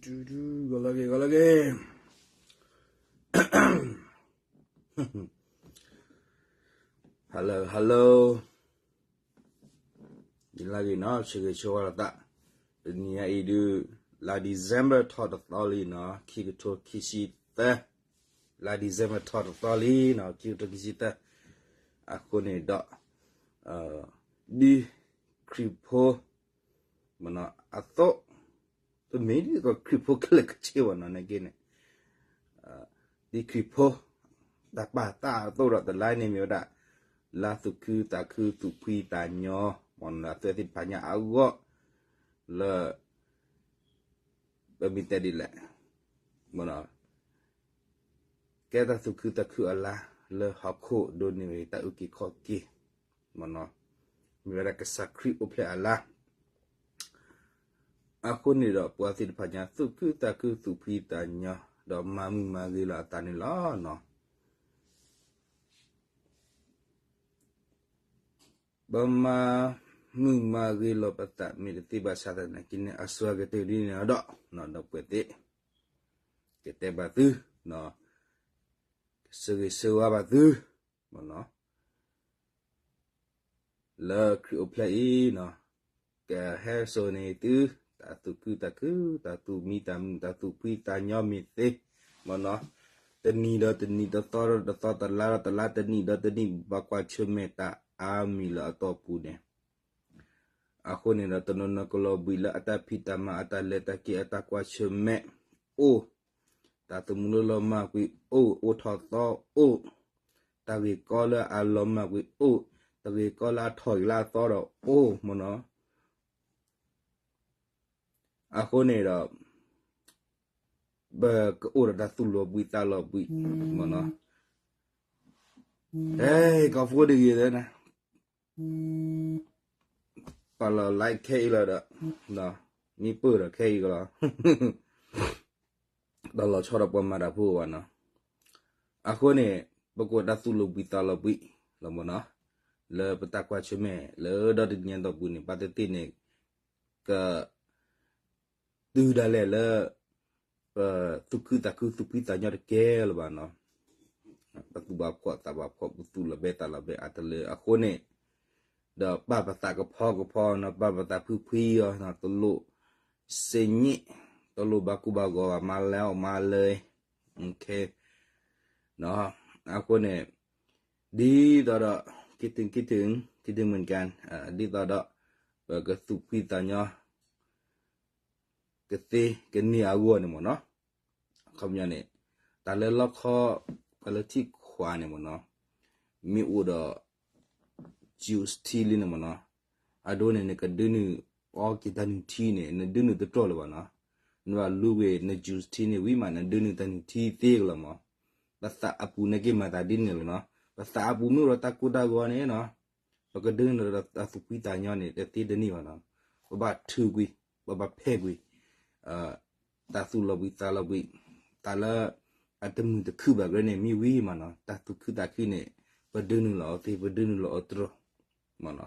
ဂီၤလၢအဂ့ၤ, ဂီၤလၢအဂ့ၤ. Hello, hello. ယလၢဂ့ၤနီၤ, ဆၢဂ့ၤဆၢဝါလီၤသး. တနံၤညါအံၤဒုး လါ December ထီၣ်တသီလံနီၤ, ခံကထိခံဆံသၢ, လါ December ထီၣ်တသီလံနီၤ, ခံကထိခံဆံသၢ. အဃိန့ၣ်ဒီး ဒ်ခရံာ်ဖိ မ့ၢ်နီၤ အသိး, တမ့ၢ်ဒ်သိးခရံာ်ဖိခဲလၢာ်ခဲဆ့ဘၣ်နီၤ, နာ်က့န့ၣ် ဒ်ခရံာ်ဖိ တၢ်ပာ်သးအသိးဒီး တလါန့ၣ်မ့ၢ်ဝဲဒၣ် လါသူၣ်ခုသးခု သူၣ်ဖှံသးညီ မ့ၢ်နီၤ အသွဲသ့ၣ်တဖၣ်ညါအဂီၢ် လၢ ပမ့ၢ်တဲဒ်လဲၣ် မ့ၢ်နီၤ ကဲတၢ်သူၣ်ခုသးခုအလါ လၢဟီၣ်ခိၣ်ဒိၣ်န့ၢ်တၢ်အုၣ်က့ၤခီၣ်က့ၤ မ့ၢ်နီၤ, မ့ၢ်ဝဲဒၣ်ကစၢ်ခရံာ်အိၣ်ဖျဲၣ်အလါ. အဃိန့ၣ်ဒီး ပှၤသ့ၣ်တဖၣ်ညါ သူၣ်ခုသးခု သူၣ်ဖှံသးညီ ဒီးမၤမုာ်မၤဂ့ၤလီၤအသးန့ၣ်လီၤ. ပမၤမုာ်မၤဂ့ၤလီၤပသး မ့ၢ်တသ့ဘၣ်ဆၣ်သနာ်က့န့ၣ် အစှၤကတၢၢ်ဒ်န့ၣ်ဒီး ဒီးပှဲၤသ့ၣ် ကတဲဘၣ်သု ကဆၢဂ့ၤဆၢဝါဘၣ်သု မ့ၢ်နီၤ လၢခရံာ်အိၣ်ဖျဲၣ်အံၤနီၤ, ကဟဲစိာ်န့ၢ်သု တၢ်သူၣ်ခုသးခု တၢ်သူၣ်မံသးမုာ် တၢ်သူၣ်ဖှံသးညီမ့ၢ်သ့ မ့ၢ်နီၤ, တနံၤဒီးတနံၤ တသီဒီးတသီ တလါဒီးတလါ တနံၣ်ဒီးတနံၣ် ဘၣ်ကွၢ်ဆၢၣ်မဲာ်တၢ်အါမံၤလၢအတီၢ်ပူၤန့ၣ် အဃိန့ၣ်ဒီး တနီၤနီၤကလီၤဘှံးလၢအတၢ်ဖံးတၢ်မၤ အတၢ်လဲၤတၢ်က့ၤ အတၢ်ကွၢ်ဆၢၣ်မဲာ်အိၣ်, တၢ်သမူလၢလီၤမၢ်ကွံာ်အိၣ်, အိၣ်ထီၣ်သီအိၣ်, တၢ်ဂ့ၢ်ကီလၢအလီၤမၢ်ကွံာ်အိၣ်, တၢ်ဂ့ၢ်ကီလၢအထီၣ်က့ၤလၢအသီဒီးအိၣ် မ့ၢ်နီၤ. အဃိန့ၣ်ဒီး ပကအိၣ်ဒီးတၢ်သူၣ်လီၤဘှံးသးလီၤဘှံး မ့ၢ်နီၤ. အဲ ကီၢ်ဖိတဂ့ၤသၢနၤ ပာ်လီၤ like ခဲအံၤလီၤဒီး မ့ၢ်ပၢၢ်ဒီးခဲအံၤကလီၤ တၢ်လီၤဆီဒီးပှၤမၤတၢ်ဖိဘၣ်နီၤ. အဃိန့ၣ် ပကအိၣ်တၢ်သူၣ်လီၤဘှံးသးလီၤဘှံးလီၤမ့ၢ်နီၤ, လၢပတၢ်ကွၢ်ဆၢၣ်မဲာ် လၢဒီတနံၤညါတီၢ်ပူၤန့ၣ် ဘၣ်သ့ၣ်သ့ၣ်န့ၣ် က တုၤဒၣ်လဲာ်လၢ ပသူၣ်ခုသးခုသူၣ်ဖှံသးညီတကဲလၢၤဘၣ်နီၤ, ပသူၣ်ဘၣ်ဖှီၣ်သးဘၣ်ဖှီၣ် ပသူၣ်လီၤဘှံးသးလီၤဘှံးအါတလၢအဃိန့ၣ်, ဒီးပာ်ပသးကဖီကဖီနီၤ, ပာ်ပသးဖှံဖှံအီၤနီၤ, တလိၣ်စ့ညံၣ်, တလိၣ်ဘၣ်ကူဘၣ်ဂီၤဘၣ် မၤလဲၤအီၣ်မၤလဲၤ အဃိန့ၣ် ဒ်သိးဒီး คิดถึง คิดถึง คิดถึงเหมือนกัน ဒ်သိးဒီး ပကသူၣ်ဖှံသးညီ ကသ့ကန့ၢ်အဂီၢ်န့ၣ်မ့ၢ်နီၤ. အခီပညီန့ၣ် တၢ်လၢလီခီ ပှၤလၢထံခွးန့ၣ်မ့ၢ်နီၤ, မ့ၢ်အိၣ်ဒီး juice tea လံန့ၣ်မ့ၢ်နီၤ, အဒိန့ၣ် နကဒုးနုာ်အီက့ၤတၢ်နုာ်ထံန့ၣ် နဒုးနုာ်တတြီၢ်လၢၤဘၣ်နီၤ, နဘၣ်လူကွံာ်န juice tea န့ၣ်ဝံၤမး နဒုးနုာ်တၢ်နုာ်ထံသ့ကလီၤမး, ပသးအပူၤန့ၣ်က့ၤမၤသးဒ်န့ၣ်လီၤနီၤ, ပသးအပူၤမ့ၢ်အိၣ်ဒီးတၢ်ကိၢ်တၢ်ဂီၤန့ၣ်နီၤ ပကဒုးနုာ်ဒီးတၢ်သူၣ်ဖှံသးညီန့ၣ် တသ့တန့ၢ်ဘၣ်နီၤ, ပဘၣ်ထုးကွံာ် ပဘၣ်ဖဲးကွံာ် တၢ်သူၣ်လီၤဘှံးသးလီၤဘှံး, တၢ်လၢ အတမုာ်တခုဘၣ်ကရၢန့ၣ် မ့ၢ်ဝံၤမးနီၤ, တၢ်သူၣ်ခုသးခုန့ၣ် ပဒုးနုာ်လီၤအီၤသ့ ပဒုးနုာ်လီၤအီၤတြီၢ်မးနီၤ.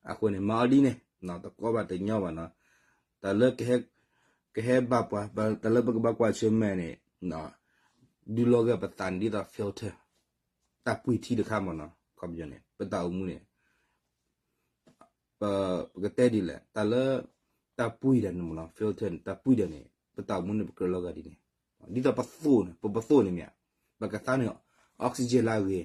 အဃိန့ၣ် မၤအီၤဒ်န့ၣ် တကီဘၣ်တညီဘၣ်နီၤ, တၢ်လၢ ကဟဲဘၣ်ပှၤ တၢ်လၢပကဘၣ်ကွၢ်ဆၢၣ်မဲာ်န့ၣ် ဒုးလီၤဂာ်ပသးန့ၣ်ဒ်သိး filter တၢ်ပှံာ်ထံတခါမးနီၤ, ခီပညီန့ၣ် ပတၢ်အိၣ်မူန့ၣ် ပကတဲဒ်လဲၣ် တၢ်လၢ တၢ်ပှံာ်တၢ်န့ၣ်မးနီၤ filter န့ၣ် တၢ်ပှံာ်တၢ်န့ၣ် ပတၢ်အိၣ်မူန့ၣ် ပကြၢးလီၤဂာ်ဒ်န့ၣ်, ဒ်သိးပသိၣ်န့ၣ် ပပသိၣ်န့ၣ်မ့ၢ်ဧါ, ပကသါန့ၣ် oxygen လၢအဂ့ၤ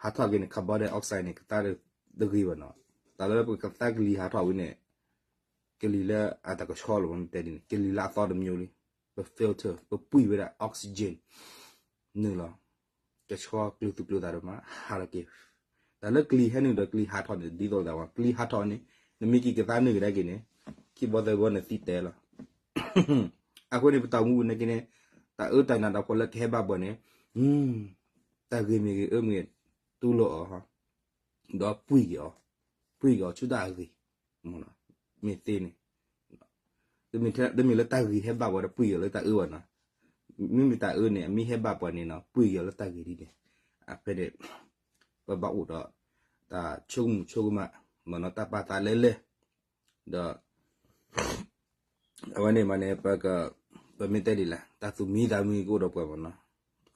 ဟးထီၣ်က့ၤန့ၣ် carbon dioxide န့ၣ် ကသါတဂ့ၤဘၣ်နီၤ, တၢ်လၢပကသါကလံၤဟးထီၣ်ဝံၤန့ၣ် ကလံၤလၢအတၢ်ကဆှီလီၤ ပမ့ၢ်တဲဒ်န့ၣ် ကလံၤလၢအသီတမျိုးလံ, ပ filter ပပှံာ်ဝဲဒၣ် oxygen န့ၣ်လီၤ. ကဆှီကျိၤသူၣ်ကျိၤသးဒိၣ်မး ဟးထီၣ်က့ၤ, တၢ်လၢကလံၤဟဲနုာ်ဒီးကလံၤဟးထီၣ်န့ၣ် ဒ်သိးသးဝဲ ကလံၤဟးထီၣ်န့ၣ် နမ့ၢ်က့ၤကသါနုာ်ကဒါက့ၤန့ၣ် ခံဘီသၢဘီနသံတဲလီၤ. အဃိန့ၣ် ပတၢ်အိၣ်မူပူၤနာ်က့န့ၣ် တၢ်အၢတၢ်နးတၢ်ဖှီၣ်လၢကဟဲဘၣ်ပှၤန့ၣ် တၢ်ဂ့ၤမ့ၢ်ဂ့ၤ အၢမ့ၢ်ဂ့ၤ တူၢ်လိာ်အီၤ ဒီးပှံာ်က့ၤအီၤ, ပှံာ်က့ၤအီၤဆူတၢ်အဂ့ၤ, မ့ၢ်သ့န့ၣ်, တမ့ၢ်လၢတၢ်ဂ့ၤဟဲဘၣ်ပှၤဒီးပှံာ်က့ၤအီၤလၢတၢ်အၢဘၣ်နီၤ, မ့မ့ၢ်တၢ်အၢန့ၣ် အမ့ၢ်ဟဲဘၣ်ပှၤန့ၣ်နီၤ ပှံာ်က့ၤအီၤလၢတၢ်ဂ့ၤဒ်န့ၣ်, အဖဲန့ၣ် ပဘၣ်အိၣ်ဒီး တၢ်ဆိကမိၣ်ဆိကမး မ့ၢ်နီၤ တၢ်ပာ်သးလဲလဲ ဒီး အဝဲန့ၣ်မးန့ၣ် ပက, ပမ့ၢ်တဲဒ်လဲၣ် တၢ်သူၣ်မံသးမုာ်ကအိၣ်ဒီးပှၤမးနီၤ.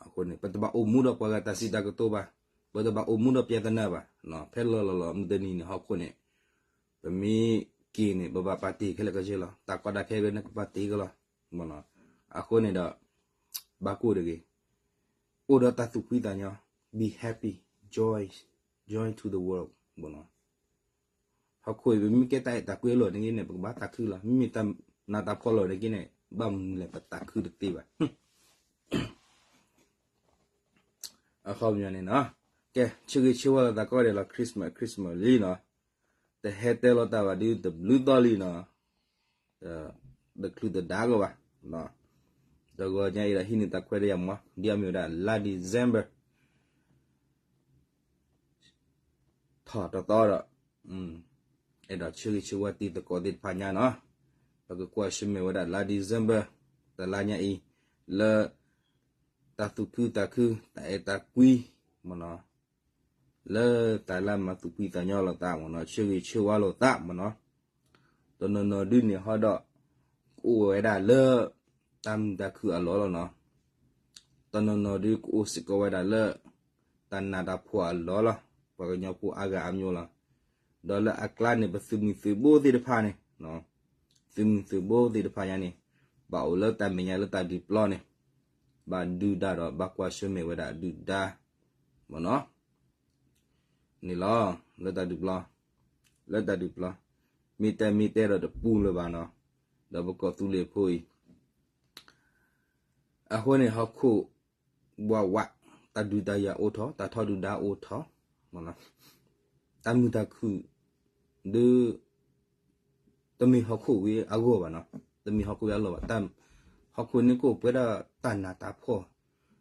အဃိန့ၣ် ပတဘၣ်အိၣ်မူဒီးပှၤဂၤတၢ်စံးတၢ်ကတိၤဘၣ်, ပတဘၣ်အိၣ်မူဒီးပြဿနာဘၣ်, ဖဲလီၤလီၤလီၤမုၢ်တနံၤန့ၣ် ဟီၣ်ခိၣ်န့ၣ် ပမ့ၢ်က့ၤန့ၣ် ပဘၣ်ပာ်တ့ၢ်ခဲလၢာ်ခဲဆ့လီၤ. တၢ်ကီတၢ်ခဲဂ့ၤန့ၣ် ကပာ်တ့ၢ်ကလီၤမးနီၤ. အဃိန့ၣ်ဒီး ဘၣ်ကိၢ်တဂ့ၤ, အိၣ်ဒီးတၢ်သူၣ်ဖှံသးညီ, be happy, joy, joy to the world မးနီၤ. ဟီၣ်ခိၣ်အံၤ ပမ့ၢ်ကဲတၢ်အဲၣ်တၢ်ကွံအလီၢ်န့ၣ်ဂ့ၤန့ၣ် ပကဘၣ်သးခုလီၤ. မ့မ့ၢ်တၢ်နးတၢ်ဖှီၣ်လီၢ်န့ၣ်ဂ့ၤန့ၣ် ဘၣ်မနုၤလဲၣ် ပသးခုတသ့ဘၣ်. အခီပညီန့ၣ်နီၤ, ကဲ ဆၢဂ့ၤဆၢဝါလိာ်သးကိးဂၤဒဲးလီၤ. Christmas, Christmas လံနီၤ, တဟဲတဲလီၤတၢ်ဘၣ်ဒုး တဘျုးသီလံနီၤ, တချုးတဒါကဘၣ်. တဂီၤညါအံၤဒီး ဟံးန့ၢ်တၢ်ခွဲးတၢ်ယာ်မး ဒ်အမ့ၢ်ဝဲဒၣ်လါ December ထီၣ်တသီဒီး အဲၣ်ဒိးဆၢဂ့ၤဆၢဝါတံၤသကိးသ့ၣ်တဖၣ်ညါနီၤ. ပကကွၢ်ဆၢၣ်မဲာ်ဝဲဒၣ်လါ December တလါညါအံၤ လၢတၢ်သူၣ်ခုသးခု တၢ်အဲၣ်တၢ်ကွံမးနီၤ, လၢတၢ်လၢမၤသူၣ်ဖှံသးညီလိာ်သးမးနီၤ, ဆၢဂ့ၤဆၢဝါလိာ်သးမးနီၤ. တနီၤနီၤဒုးန့ၣ်ဟီဒီး ကအိၣ်ဝဲဒၣ်လၢ တၢ်မုာ်တၢ်ခုၣ်အလီၢ်လီၤနီၤ. တနီၤနီၤဒုးကအိၣ်စ့ၢ်ကီးဝဲဒၣ်လၢ တၢ်နးတၢ်ဖှီၣ်အလီၢ်လီၤ. ပှၤကညီဖိအါဂၤအါမးလီၤ. ဒီးလၢအကျါန့ၣ် ပသုးမုၢ်သုးဘိသ့ၣ်တဖၣ်န့ၣ်, သုးမုၢ်သုးဘိသ့ၣ်တဖၣ်ညါန့ၣ် ဘၣ်အိၣ်လၢတၢ်မဲာ်ညါလၢတၢ်ဒုးပျီန့ၣ် ဘၣ်ဒုၣ်ဒါဒီးဘၣ်ကွၢ်ဆၢၣ်မဲာ်ဝဲဒၣ်ဒုၣ်ဒါမးနီၤ. န့ၣ်လီၤ, လၢတၢ်ဒုးပျီ, လၢတၢ်ဒုးပျီ, မ့ၢ်တဲမ့ၢ်တဲဒီးတပူၤလၢၤဘၣ်နီၤ, ဒီးပကီၢ်သူလ့ၤဖိအံၤ, အဃိန့ၣ် ဟီၣ်ခိၣ်ဘှးဝး, တၢ်ဒုးတၢ်ယၤအိၣ်ထီၣ်, တၢ်ထီဒုၣ်ဒါအိၣ်ထီၣ်, တၢ်မုာ်တၢ်ခုၣ် ဒုး တမ့ၢ်ဟီၣ်ခိၣ်ဝံၤအဂီၢ်ဘၣ်နီၤ, တမ့ၢ်ဟီၣ်ခိၣ်ဝံၤအလီၢ်ဘၣ်, ဟီၣ်ခိၣ်န့ၣ်ကအိၣ်ပှဲၤဒီးတၢ်နးတၢ်ဖှီၣ်,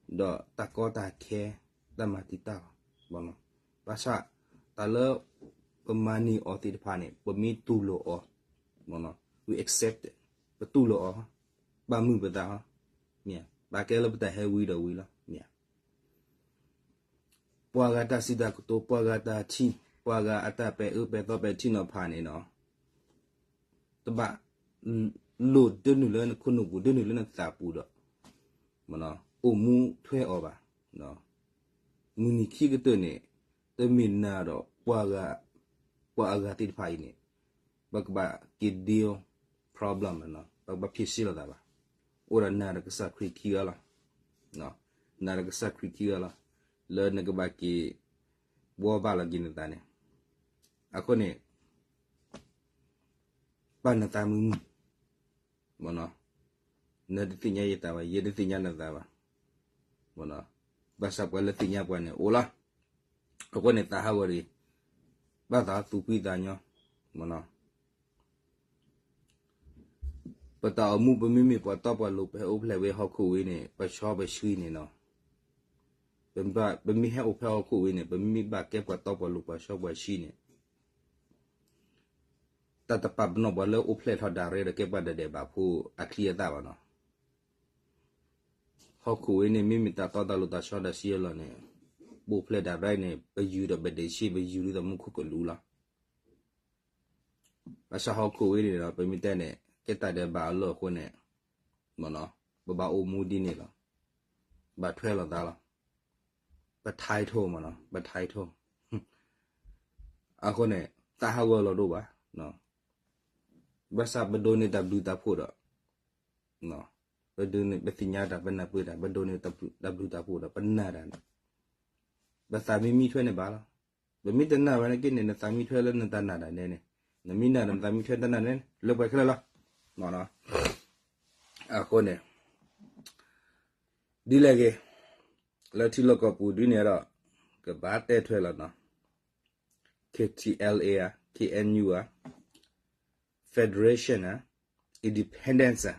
ဒီးတၢ်ကီတၢ်ခဲ, တၢ်မၤတံာ်တာ်လီၤ, ဘၣ်ဆၣ် တၢ်လၢပမၤန့ၢ်အီၤသ့ၣ်တဖၣ်န့ၣ် ပမ့ၢ်တူၢ်လိာ်အီၤ, we accept it, ပတူၢ်လိာ်အီၤ, ဘၣ်မုာ်ပသးဟီ, မ့ၢ်, ဘၣ်ကဲလၢပတၢ်ဟဲဝံဒီးဝံလီၤ, မ့ၢ် ပှၤဂၤတၢ်စံးတၢ်ကတိၤ, ပှၤဂၤတၢ်ထံၣ်, ပှၤဂၤအတၢ်ပဲာ်အၢပဲာ်သီပဲာ်ထံနီၤဖးန့ၣ်နီၤ, တဘၣ်လိၣ်ဒိၣ်နုာ်လၢနခိၣ်နူာ်ပူၤ, ဒိၣ်နုာ်လၢနသးပူၤဒီး အိၣ်မူထွဲအီၤဘၣ်. မုၢ်နံၤခံကတၢၢ်န့ၣ် တမ့ၢ်နၤဒီး ပှၤအဂၤသ့ၣ်တဖၣ်အံၤန့ၣ် ပကဘၣ်က့ၤ deal problem ပကဘၣ် ဖြေရှင်း လိာ်သးဘၣ်. အိၣ်ဒီးနၤဒီးကစၢ်ခရံာ်ခံဂၤလီၤ. နၤဒီးကစၢ်ခရံာ်ခံဂၤလီၤ. လၢနကဘၣ်က့ၤ ဘှီဘၣ်လီၤက့ၤနသးန့ၣ်, အဃိန့ၣ် ပာ်နသးမုာ်မုာ်, နတသ့ၣ်ညါယသးဘၣ်, ယတသ့ၣ်ညါနသးဘၣ်. ဘၣ်ဆၣ်ပှၤလၢသ့ၣ်ညါပှၤန့ၣ်အိၣ်လီၤ. အဃိန့ၣ် သးဟးဂီၤတဂ့ၤ, ဘၣ်သးသူၣ်ဖှံသးညီ, ပတၢ်အိၣ်မူ ပမ့မ့ၢ်ပှၤတီပှၤလိၤ ပဟဲအိၣ်ဖျဲၣ်ဝဲဟီၣ်ခိၣ်ဝံၤန့ၣ် ပဆှီပဆှံန့ၣ်နီၤ, ပမ့ၢ်ဟဲအိၣ်ဖဲဟီၣ်ခိၣ်ဝံၤန့ၣ် ပမ့ၢ်ဘၣ်ကဲပှၤတီပှၤလိၤ ပှၤဆှီပှၤဆှံန့ၣ် တၢ်တပာ်ပနီၣ်ပှၤလၢအိၣ်ဖျဲၣ်ထီၣ်ဒၣ်ရဲ ဒီးကဲပှၤဒဲးဒဲးဘးဖိအချံအသၣ်ဘၣ်နီၤ. ဟီၣ်ခိၣ်ဝံၤန့ၣ် မ့မ့ၢ်တၢ်တီတၢ်လိၤတၢ်ဆှီတၢ်ဆှံအလီၢ်န့ၣ် ပအိၣ်ဖျဲၣ်ဒၣ်ရဲန့ၣ် ပယူၤဒီးပဒဲးဆံး ပယူၤဒ်သိးမူခိၣ်ကလူးလီၤ. ဘၣ်ဆၣ်ဟီၣ်ခိၣ်ဝံၤန့ၣ်ဒီး ပမ့ၢ်တဲန့ၣ် ကဲတၢ်ဒဲးဘးအလီၢ်အဃိန့ၣ် ပဘၣ်အိၣ်မူဒ်န့ၣ်လီၤ. ဘၣ်ထွဲလိာ်သးလီၤ. ပ title မးနီၤ, ပ title အဃိန့ၣ် သးဟးဂီၤလီၤဒိၣ်ဘၣ်. ဘၣ်ဆၣ်ပဒိးန့ၢ်တၢ်ဘျုးတၢ်ဖှိၣ်ဒီး ပဒိးန့ၢ် ပသ့ၣ်ညါတၢ် ပနၢ်ပၢၢ်တၢ် ပဒိးန့ၢ်တၢ်ဘျုးတၢ်ဖှိၣ်ဒီး ပနာ်တၢ်န့ၣ် ပသးမ့ၢ်မံထွဲန့ၣ်ဘၣ်လီၤ. ပမ့ၢ်တနာ်ဝဲန့ၣ်က့န့ၣ် နသးမံထွဲလၢနတၢ်နာ်တၢ်န့ၣ်န့ၣ်, နမ့ၢ်နာ်ဒီးနသးမံထွဲတၢ်နာ်န့ၣ် လၢပှဲၤခဲလၢာ်လီၤ. အဃိန့ၣ် ဒ်လဲၣ်ဂ့ၤ, လၢထံလီၢ်ကီၢ်ပူၤဒ်န့ၣ်ဒီး ကဘၣ်တဲထွဲလီၤနီၤ. KTLA ဧါ, KNU ဧါ, Federation ဧါ, Independence ဧါ,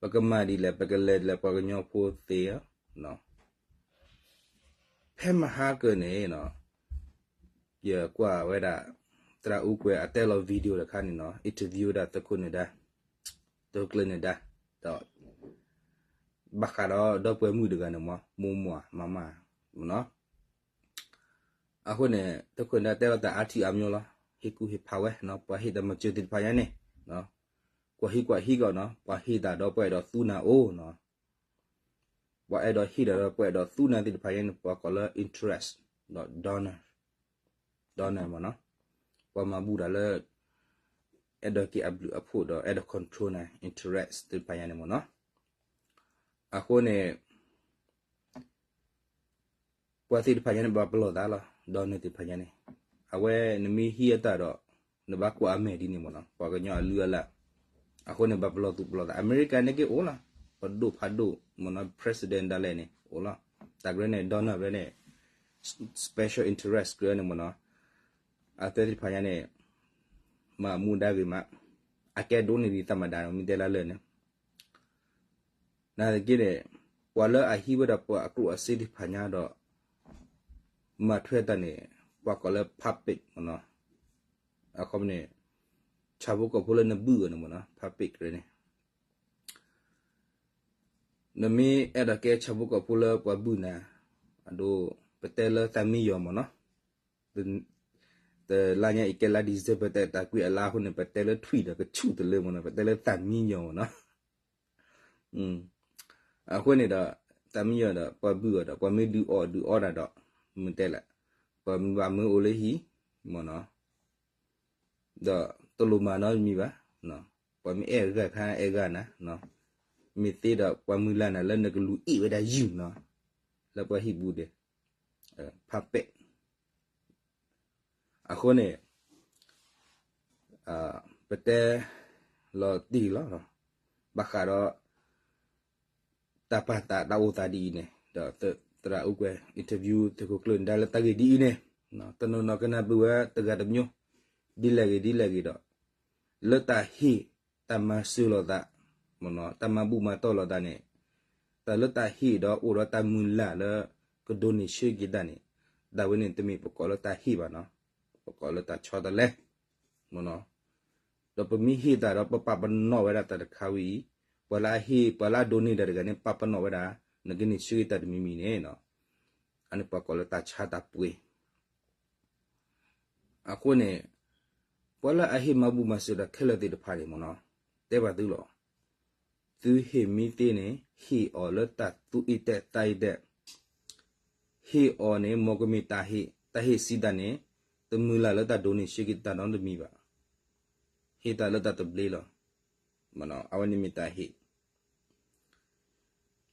ပကမၤဒ်လဲၣ် ပကလဲၤဒ်လဲၣ် ပှၤကညီဖိသ့ဧါ. ဖဲမဟါကၢန့ၣ် ယကွၢ်ဝဲဒၣ် သရၣ်အူကွဲၤအတဲလီၤ video တခါန့ၣ်နီၤ, interview ဝဲဒၣ်သုးခိၣ်နၢၤဒါ, သုးခိၣ်နၢၤဒါ, ဒီး ဘၣ်ဃးဒီးဒီပုၢ်ဝဲၢ်မုၣ်တဂၤန့ၣ်မး မိၢ်မွၢ်မၤမၤနီၤ. အဃိန့ၣ် သုးခိၣ်နၢၤဒါတဲလီၤတၢ်အါထံၣ်အါမျိၤလီၤ, ဟ့ၣ်ကူၣ်ဟ့ၣ်ဖးဝဲ ပှၤဟ့ၣ်တၢ်မၤစၢၤသ့ၣ်တဖၣ်ညါန့ၣ် ကွၢ်ဟံးကွၢ်ဟံးကီးနီၤ, ပှၤဟ့ၣ်တၢ်ဒီးပှၤအဲၣ်ဒိးသူနၤအိၣ်နီၤ, ပှၤအဲၣ်ဒိးဟ့ၣ်တၢ်ဒီးပှၤအဲၣ်ဒိးသူနၤသ့ၣ်တဖၣ်ညါန့ၣ် ပှၤကိးလၢ interest ဒီး donor, donor မ့ၢ်နီၤ, ပှၤမၤဘူၣ်တၢ်လၢ အဲၣ်ဒိးက့ၤအဘျုးအဖှိၣ်ဒီး အဲၣ်ဒိး control နၤ interest သ့ၣ်တဖၣ်ညါန့ၣ်မ့ၢ်နီၤ. အဃိန့ၣ် ပှၤသ့ၣ်တဖၣ်ညါန့ၣ် ဘၣ်ပလီၢ်သးလီၤ, ဒီးနသ့ၣ်တဖၣ်ညါန့ၣ်, အဝဲနမ့ၢ်ဟံးအတၢ်ဒီး နဘၣ်ကွၢ်အမဲာ်ဒ်န့ၣ်မ့ၢ်နီၤ, ပှၤကညီအလုၢ်အလၢ်. အဃိန့ၣ် ဘၣ်ပလီၢ်သူၣ်ပလီၢ်သး, အမဲရကၤန့ၣ်က့အိၣ်လီၤ, ပဒိၣ်ဖးဒိၣ်မ့ၢ်နီၤ, president ဒၣ်လဲာ်န့ၣ် အိၣ်လီၤ. တၢ်ကရၢန့ၣ် donor န့ၣ် special interest ကရၢန့ၣ်မ့ၢ်နီၤ, အဝဲသ့ၣ်တဖၣ်ညါန့ၣ် မၤမူဒါဂ့ၤမး, အကဲဒိၣ်န့ၢ်ဒံးသးမၤဒါမ့ၢ်တဲလၢလၢာ်န့ၣ် နာ်သက့န့ၣ် ပှၤလၢအဟံးဝဲဒၣ်ပှၤအကျိၣ်အစ့သ့ၣ်တဖၣ်ညါဒီး မၤထွဲတၢ်န့ၣ် ပှၤကိးလၢ puppet မ့ၢ်နီၤ, အခီပညီန့ၣ် ဆၣ်ဖိကီၢ်ဖိလၢနဘုၣ်အီၤန့ၣ်မ့ၢ်နီၤ, puppet န့ၣ် နမ့ၢ်အဲၣ်ဒိးကဲဆၣ်ဖိကီၢ်ဖိလၢပှၤဘုၣ်နၤ, အဒိ ပတဲလၢသးမံယီၤမ့ၢ်နီၤ, တလါညါအံၤကဲလါ December တၢ်ကွံာ်အလါအဃိန့ၣ် ပတဲလၢထွံၣ်ဒီးကဆူၣ်တလၢမ့ၢ်နီၤ, ပတဲလၢသးမံယီၤမ့ၢ်နီၤ. အဃိန့ၣ်ဒီး သးမံယီၤဒီး ပှၤဘုၣ်အီၤဒီး ပှၤမ့ၢ်ဒုးအီၣ်ဒုးအီတၢ်ဒီး မ့ၢ်တဲလဲၣ်, ပှၤမ့ၢ်ဘၣ်မၢအိၣ်လၢဟံၣ်မ့ၢ်နီၤ, ဒီးတလိၣ်မၤနီတမံၤဘၣ်, ပှၤမ့ၢ်အဲၣ်ဂၤခါအဲၣ်ဂၤနၤ, မ့ၢ်သ့ဒီးပှၤမုၢ်လၢ်နၤလၢနကလူၤအ့ၣ်ဝဲဒၣ်ယုၢ်နီၤ, လၢပှၤဟံၣ်ပူၤဒီး puppet အဃိန့ၣ် ပတဲလီၤတံၢ်လီၤ, ဘၣ်ဃးဒီး တၢ်ပာ်သးတၢ်အိၣ်သးဒ်အံၤန့ၣ် ဒီးသရၣ်အူကွဲၤ interview သုးခိၣ်ကျၢၢ်န့ၣ် ဒၣ်လၢတၢ်ဂ့ၢ်ဒ်အံၤန့ၣ် တနီၤနီၤကနၢ်ပၢၢ်ဝဲတဂၤတမျိုး ဒ်လဲၣ်ဂ့ၤဒ်လဲၣ်ဂ့ၤဒီး လၢတၢ်ဟ့ၣ်တၢ်မၤစၢၤလိာ်သး တၢ်မၤဘူၣ်မၤတီၢ်လိာ်သးန့ၣ် တၢ်လၢတၢ်ဟ့ၣ်ဒီးအိၣ်ဒီးတၢ်မုၢ်လၢ်လၢ ကဒိးန့ၢ်ဆၢက့ၤတၢ်န့ၣ် တၢ်ဝဲန့ၣ်တမ့ၢ်ပကိးလၢတၢ်ဟ့ၣ်ဘၣ်နီၤ, ပကိးလၢတၢ်ဆီတလဲ မ့ၢ်နီၤ, ဒီးပမ့ၢ်ဟ့ၣ်တၢ်ဒီးပပာ်ပနီၣ်ဝဲဒၣ်တၢ်တခါဝံၤအံၤ ပှၤလၢအဟ့ၣ် ပှၤလၢအဒိးန့ၢ်တၢ်တဂၤန့ၣ် ပာ်ပနီၣ်ဝဲဒၣ် နကန့ၢ်ဆၢက့ၤတၢ်တမံၤမံၤန့ၣ် အန့ၣ်ပှၤကိးလၢတၢ်ဆါတၢ်ပှ့ၤ အဃိန့ၣ် ပှၤလၢအဟ့ၣ်မၤဘူၣ်မၤစၢၤတၢ်ခဲလၢာ်သ့ၣ်တဖၣ်န့ၣ်မ့ၢ်နီၤ တဲဘၣ်သုလီၤ. သုဟ့ၣ်မ့ၢ်သ့န့ၣ် ဟ့ၣ်အီၤလၢတၢ်သူၣ်အ့ၣ်တဲာ်သးအ့ၣ်တဲာ်, ဟ့ၣ်အီၤန့ၣ် မ်ကမ့ၢ်တၢ်ဟ့ၣ်, တၢ်ဟ့ၣ်စံးတၢ်န့ၣ် တမုၢ်လၢ်လၢတၢ်ဒိးန့ၢ်ဆၢက့ၤတၢ်နီတမံၤဘၣ်. ဟ့ၣ်တၢ်လၢတၢ်သဘျ့လီၤ. အဝဲန့ၣ်မ့ၢ်တၢ်ဟ့ၣ်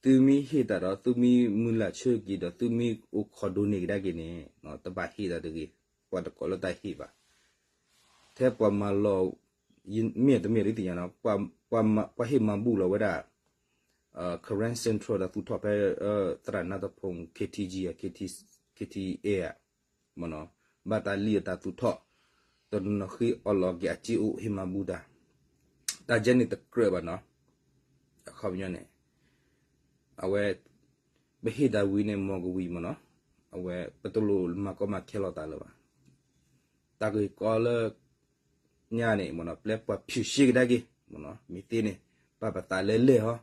သုမ့ၢ်ဟ့ၣ်တၢ်ဒီး သုမ့ၢ်မုၢ်လၢ်ဆၢက့ၤဒီး သုမ့ၢ်အိၣ်ခိးဒိးန့ၢ်ကဒါက့ၤန့ၣ် တဘၣ်ဟ့ၣ်တၢ်တဂ့ၤ, ပှၤတကိးလၢတၢ်ဟ့ၣ်ဘၣ်. ထဲပှၤမၤလီၤ မ့ၢ်တမ့ၢ်ဒ်သ့ၣ်ညါနီၤ, ပှၤဟ့ၣ်မၤဘူၣ်လီၤဝဲဒၣ် Karen Central တၢ်သူၣ်ထီၣ်ဖဲ သရၣ်နါတဖူ KTG ဧါ, KT, KTA ဧါ, မ့ၢ်နီၤ, ဘၣ်တၢ်လံၣ်အတၢ်သူၣ်ထီၣ်, တနီၤနီၤဃ့အီၣ်လီၤက့ၤအစ့အိၣ်ဟ့ၣ်မၤဘူၣ်တၢ်, တၢ်ကဲန့ၣ်တကြၢးဘၣ်နီၤ, အခီပညီန့ၣ် အဝဲ ပဟ့ၣ်တၢ်ဝံၤန့ၣ် မ်ကဝံၤမ့ၢ်နီၤ, အဝဲ ပတလိၣ်မၤကီမၤခဲလိာ်သးလၢၤဘၣ်. တၢ်ဂ့ၢ်ကီလၢ ညါန့ၣ်မ့ၢ်နီၤ ပျဲပှၤဖံးရှဲကဒါက့ၤ မ့ၢ်နီၤ, မ့ၢ်သ့န့ၣ် ပာ်ပသးလဲၤလဲၤဟီ,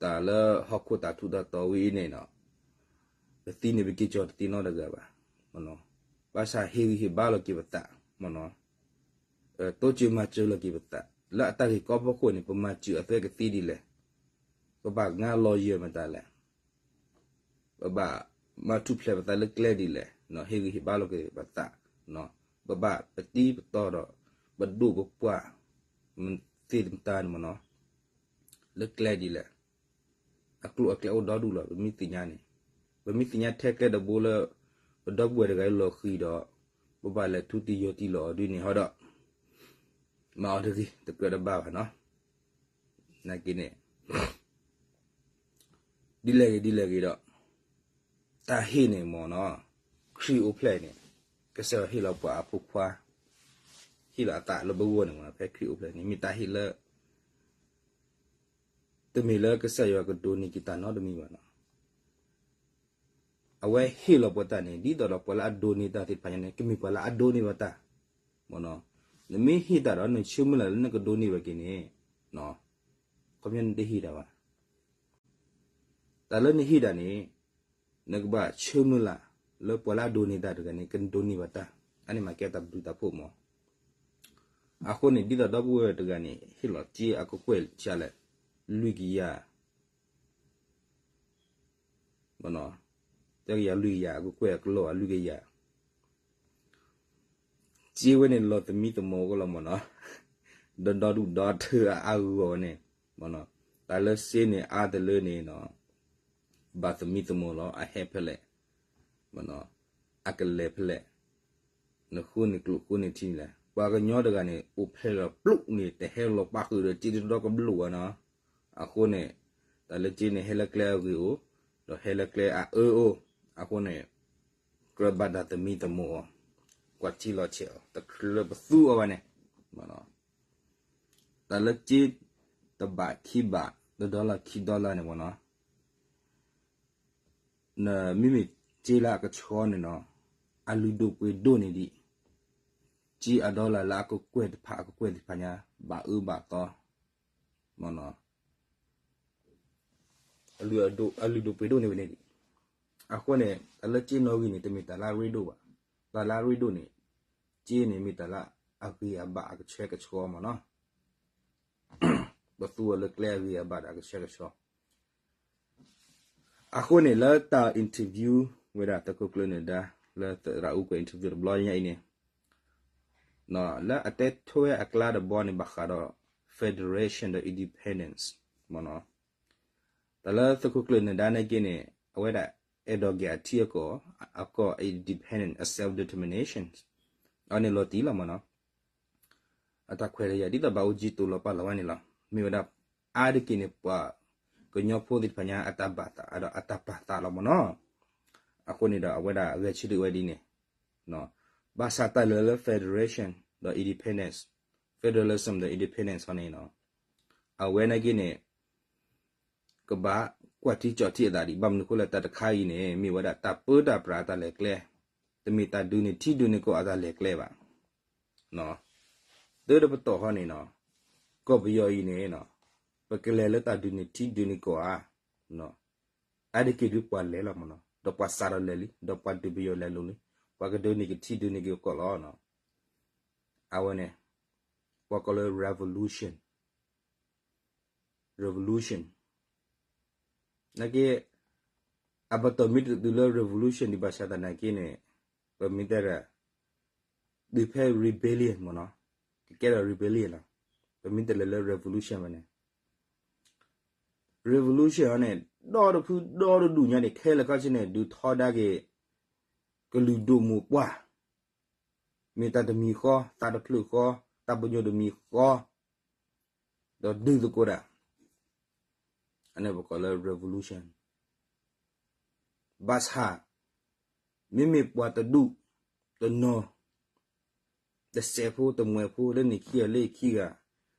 တၢ်လၢဟီၣ်ခိၣ်တၢ်ထူးတၢ်တီၤဝဲအံၤန့ၣ်နီၤ, ပသံန့ၣ် ပက့ၤကၠီတသ့နီတဂၤဘၣ်, မ့ၢ်နီၤ, ဘၣ်ဆၣ်ဟ့ၣ်ဂံၢ်ဟ့ၣ်ဘါလီၤက့ၤပသး, မ့ၢ်နီၤ, တိစၢၤမၤစၢၤလီၤက့ၤပသး, လၢအတၢ်ဂ့ၢ်ကီဖီခိၣ်န့ၣ် ပမၤစၢၤအသွဲကသ့ဒ်လဲၣ်, ပဘၣ်ငါလီၤယၢၤမတၤလဲၣ် ပဘၣ်မၤထူၣ်ဖျဲးပသးလၢကျဲဒ်လဲၣ်, ဟ့ၣ်ဂံၢ်ဟ့ၣ်ဘါလီၤက့ၤပသး, ပဘၣ်ပတံပတီၢ်ဒီး ပဒိၣ်ပပှၢ် သ့ၣ်တဖၣ်န့ၣ်မ့ၢ်နီၤ, လၢကျဲဒ်လဲၣ်, အကျိၤအကျဲအိၣ်ဒီဒူၣ်လီၤ ပမ့ၢ်သ့ၣ်ညါန့ၣ်, ပမ့ၢ်သ့ၣ်ညါထဲကျဲတဘိလၢ ပဒီပုၢ်ဝဲၢ်တဂၤလၢလီၤဃံၤဒီး ပဘၣ်လဲၤထူတံၢ်ယီၤတံၢ်လီၤအီၤဒ်န့ၣ်ဟီဒီး မၤအီၤတဂ့ၤ တကြၢးတဘၣ်ဘၣ်နီၤ, နာ်က့န့ၣ် ဒ်လဲၣ်ဂ့ၤဒ်လဲၣ်ဂ့ၤဒီး တၢ်ဟ့ၣ်န့ၣ်မ့ၢ်နီၤ, ခရံာ်အိၣ်ဖျဲၣ်န့ၣ် ကစၢ်ယွၤဟ့ၣ်လီၤပှၤအဖိခွါ, ဟ့ၣ်လီၤအသးလၢပဂီၢ်န့ၣ်မ့ၢ်နီၤ, ဖဲခရံာ်အိၣ်ဖျဲၣ်န့ၣ် မ့ၢ်တၢ်ဟ့ၣ်လၢ တမ့ၢ်လၢကစၢ်ယွၤကဒိးန့ၢ်က့ၤတၢ်နီတမံၤဘၣ်နီၤ, အဝဲဟ့ၣ်လီၤပှၤတၢ်န့ၣ် ဒ်သိးဒီးပှၤလၢအဒိးန့ၢ်တၢ်သ့ၣ်တဖၣ်ညါန့ၣ် ကမ့ၢ်ပှၤလၢအဒိးန့ၢ်ဘၣ်တၢ်, မ့ၢ်နီၤ, နမ့ၢ်ဟ့ၣ်တၢ်ဒီး နဆၢမုၢ်လၢ်လၢနကဒိးန့ၢ်ဘၣ်က့ၤန့ၣ် ခီပညီနတဟ့ၣ်တၢ်ဘၣ်, တၢ်လၢနဟ့ၣ်တၢ်န့ၣ် နကဘၣ်ဆၢမုၢ်လၢ်လၢပှၤလၢအဒိးန့ၢ်တၢ်တဂၤန့ၣ် ကဒိးန့ၢ်ဘၣ်တၢ်, အန့ၣ်မ့ၢ်ကဲတၢ်ဘျုးတၢ်ဖှိၣ်မ့ၢ် အဃိန့ၣ် ဒ်သိးဒီပုၢ်ဝဲၢ်တဂၤန့ၣ် ဟ့ၣ်လီၤစ့အကကွဲၢ်ဆံးလဲၣ်, လွံၢ်ကယၤ, တကယၤလွံၢ်ကယၤအကကွဲၢ်အကလီၢ်အလွံၢ်ကယၤ စ့ဝဲန့ၣ်လီၤသမံသမိးကလီၤမ့ၢ်နီၤ, ဒီဒီဒူၣ်ဒီထၢအါအါဂီၢ်ဂီၢ်န့ၣ်, တၢ်လၢစ့န့ၣ်အါတလၢန့ၣ်နီၤ, ဘၣ်သမံသမိးလီၤ အဟဲဖဲလဲၣ်, အကလဲၤဖဲလဲၣ်, နဃုန့ၣ်ကျိၣ်ဃုန့ၣ်ထံန့ၣ်လဲၣ်, ပှၤကညီတဂၤန့ၣ် အိၣ်ဖဲလီၤပျိးန့ၣ် တဟဲလီၤပာ်ဃုာ်ဒီးစ့တဒီကဘျိးဘၣ်နီၤ, အဃိန့ၣ် တၢ်လၢစ့န့ၣ် ဟဲလၢကျဲအဂ့ၤအိၣ်, ဒီးဟဲလၢကျဲအအၢအိၣ်, အဃိန့ၣ် ကြၢးဘၣ်တၢ်သမံသမိးအီၤ, ကွၢ်ထံလီၤဆဲးအီၤ တချုးလၢပသူအီၤဘၣ်န့ၣ်, တၢ်လၢစ့ တဘးခံဘး တဒီလၣ်ခံဒီလၣ်န့ၣ်မ့ၢ်နီၤ, မ့မ့ၢ်စ့လၢအကဆှီန့ၣ်နီၤ, အလုၢ်ဒိၣ်ပှ့ၤဒိၣ်န့ၣ်ဒံး, စ့အဒီလၣ်လၢအကကွဲၢ်တဖၣ်အကကွဲၢ်သ့ၣ်တဖၣ်ညါ ဘၣ်အၢဘၣ်သီ, မ့ၢ်နီၤ အလုၢ်ဒိၣ်ပှ့ၤဒိၣ်န့ၣ်ဝဲန့ၣ်ဒံး, အဃိန့ၣ် တၢ်လၢစ့နီၣ်ဂံၢ်န့ၣ် တမ့ၢ်တၢ်လၢအရ့ဒိၣ်ဘၣ်, တၢ်လၢအရ့ဒိၣ်န့ၣ်, စ့န့ၣ်မ့ၢ်တၢ်လၢအဂ့ၤအဘၣ်အကဆှဲကဆှီမ့ၢ်နီၤ, ပသူအီၤလၢကျဲအဂ့ၤအဘၣ်ဒီးအကဆှဲကဆှီ အဃိန့ၣ် လၢတၢ် interview ဝဲဒၣ်သုးခိၣ်ကျၢၢ်နၢၤဒါ လၢသရၣ်အူကွဲၤ interview တဘျီညါအံၤန့ၣ်, လၢအတဲထွဲအကျါတဘီန့ၣ် ဘၣ်ဃးဒီး federation ဒီး independence မ့ၢ်နီၤ, တၢ်လၢသုးခိၣ်ကျၢၢ်နၢၤဒါနာ်က့န့ၣ် အဝဲဒၣ်အဲၣ်ဒိးက့ၤအထံအကီၢ် အကီၢ် independence and self determination အန့ၣ်လီၤတံၢ်လီၤမ့ၢ်နီၤ, အတၢ်ခွဲးတၢ်ယာ်ဒ်သိးဘၣ်အိၣ်ကံတိာ်လီၤပာ်လီၤဝဲန့ၣ်လီၤ. မ့ၢ်ဝဲဒၣ် အါတက့ၢ်န့ၣ် ပှၤကညီဖိသ့ၣ်တဖၣ်ညါအတၢ်ဘၣ်သးဒီးအတၢ်ပာ်သးလီၤမ့ၢ်နီၤ. အဃိန့ၣ်ဒီး အဝဲဒၣ်ဂဲၤဆၢထၢၣ်ဝဲဒ်န့ၣ်, ဘၣ်ဆၣ်တၢ်လၢလၢ federation ဒီး independence, federalism ဒီး independence ဟီန့ၣ်, အဝဲနာ်က့န့ၣ် ကဘၣ်ကွၢ်ထံကၠီၣ်ထံအသးဒံး ဘၣ်မနုၤအဃိလဲၣ် တၢ်တခါအံၤန့ၣ် မ့ၢ်ဝဲဒၣ်တၢ်ပၢတၢ်ပြးအတၢ်လဲၤကျဲ, တမ့ၢ်တၢ်ဒုးန့ၢ်ထံဒုးန့ၢ်ကီၢ်အတၢ်လဲၤကျဲဘၣ်. တၢ်တပတီၢ်ဃီန့ၣ်, ကီၢ်ပယီၤအံၤန့ၣ်, ပကလဲၤလၢတၢ်ဒုးန့ၢ်ထံဒုးန့ၢ်ကီၢ်ဧါ, အါတက့ၢ်ဒုးပှၤလဲၤလီၤမ့ၢ်နီၤ, ဒီးပှၤစးထီၣ်လဲၤလံ, ဒီးပှၤဒုးပယီၤလဲၤလိၤလံ, ပှၤကဒုးန့ၢ်က့ၤထံဒုးန့ၢ်က့ၤကီၢ်လီၤ. အဝဲန့ၣ် ပှၤကိးလၢ revolution, revolution နာ်က့ အပတီၢ်မ့ၢ်တတုၤလၢ revolution ဒံးဘၣ်ဆၣ်သနာ်က့န့ၣ်, ပမ့ၢ်တဲဒၣ် တုၤဖဲ rebellion မ့ၢ်နီၤ, ကကဲထီၣ် rebellion လီၤ. ပမ့ၢ်တလဲၤလၢ revolution ဘၣ်န့ၣ်, revolution အီၤန့ၣ် ဒီတဖုဒီတဒူၣ်ညါန့ၣ် ခဲလၢာ်ခဲဆ့န့ၣ် ဒုးထီဒါက့ၤ ကလုာ်ဒိၣ်မိၢ်ပှၢ်, မ့ၢ်တၢ်တမံၤဃီ, သးတဖျၢၣ်ဃီ, တၢ်ပညိၣ်တမံၤဃီ, ဒီးဒုးသကိးတၢ်, အန့ၣ်ပကိးလၢ revolution. ဘၣ်ဆၣ် မ့မ့ၢ်ပှၤတဒူၣ်တနီၤ, တစဲးဖိတမှဲၤဖိ လၢန့ၣ်ခံဂၤလၢခံဂၤ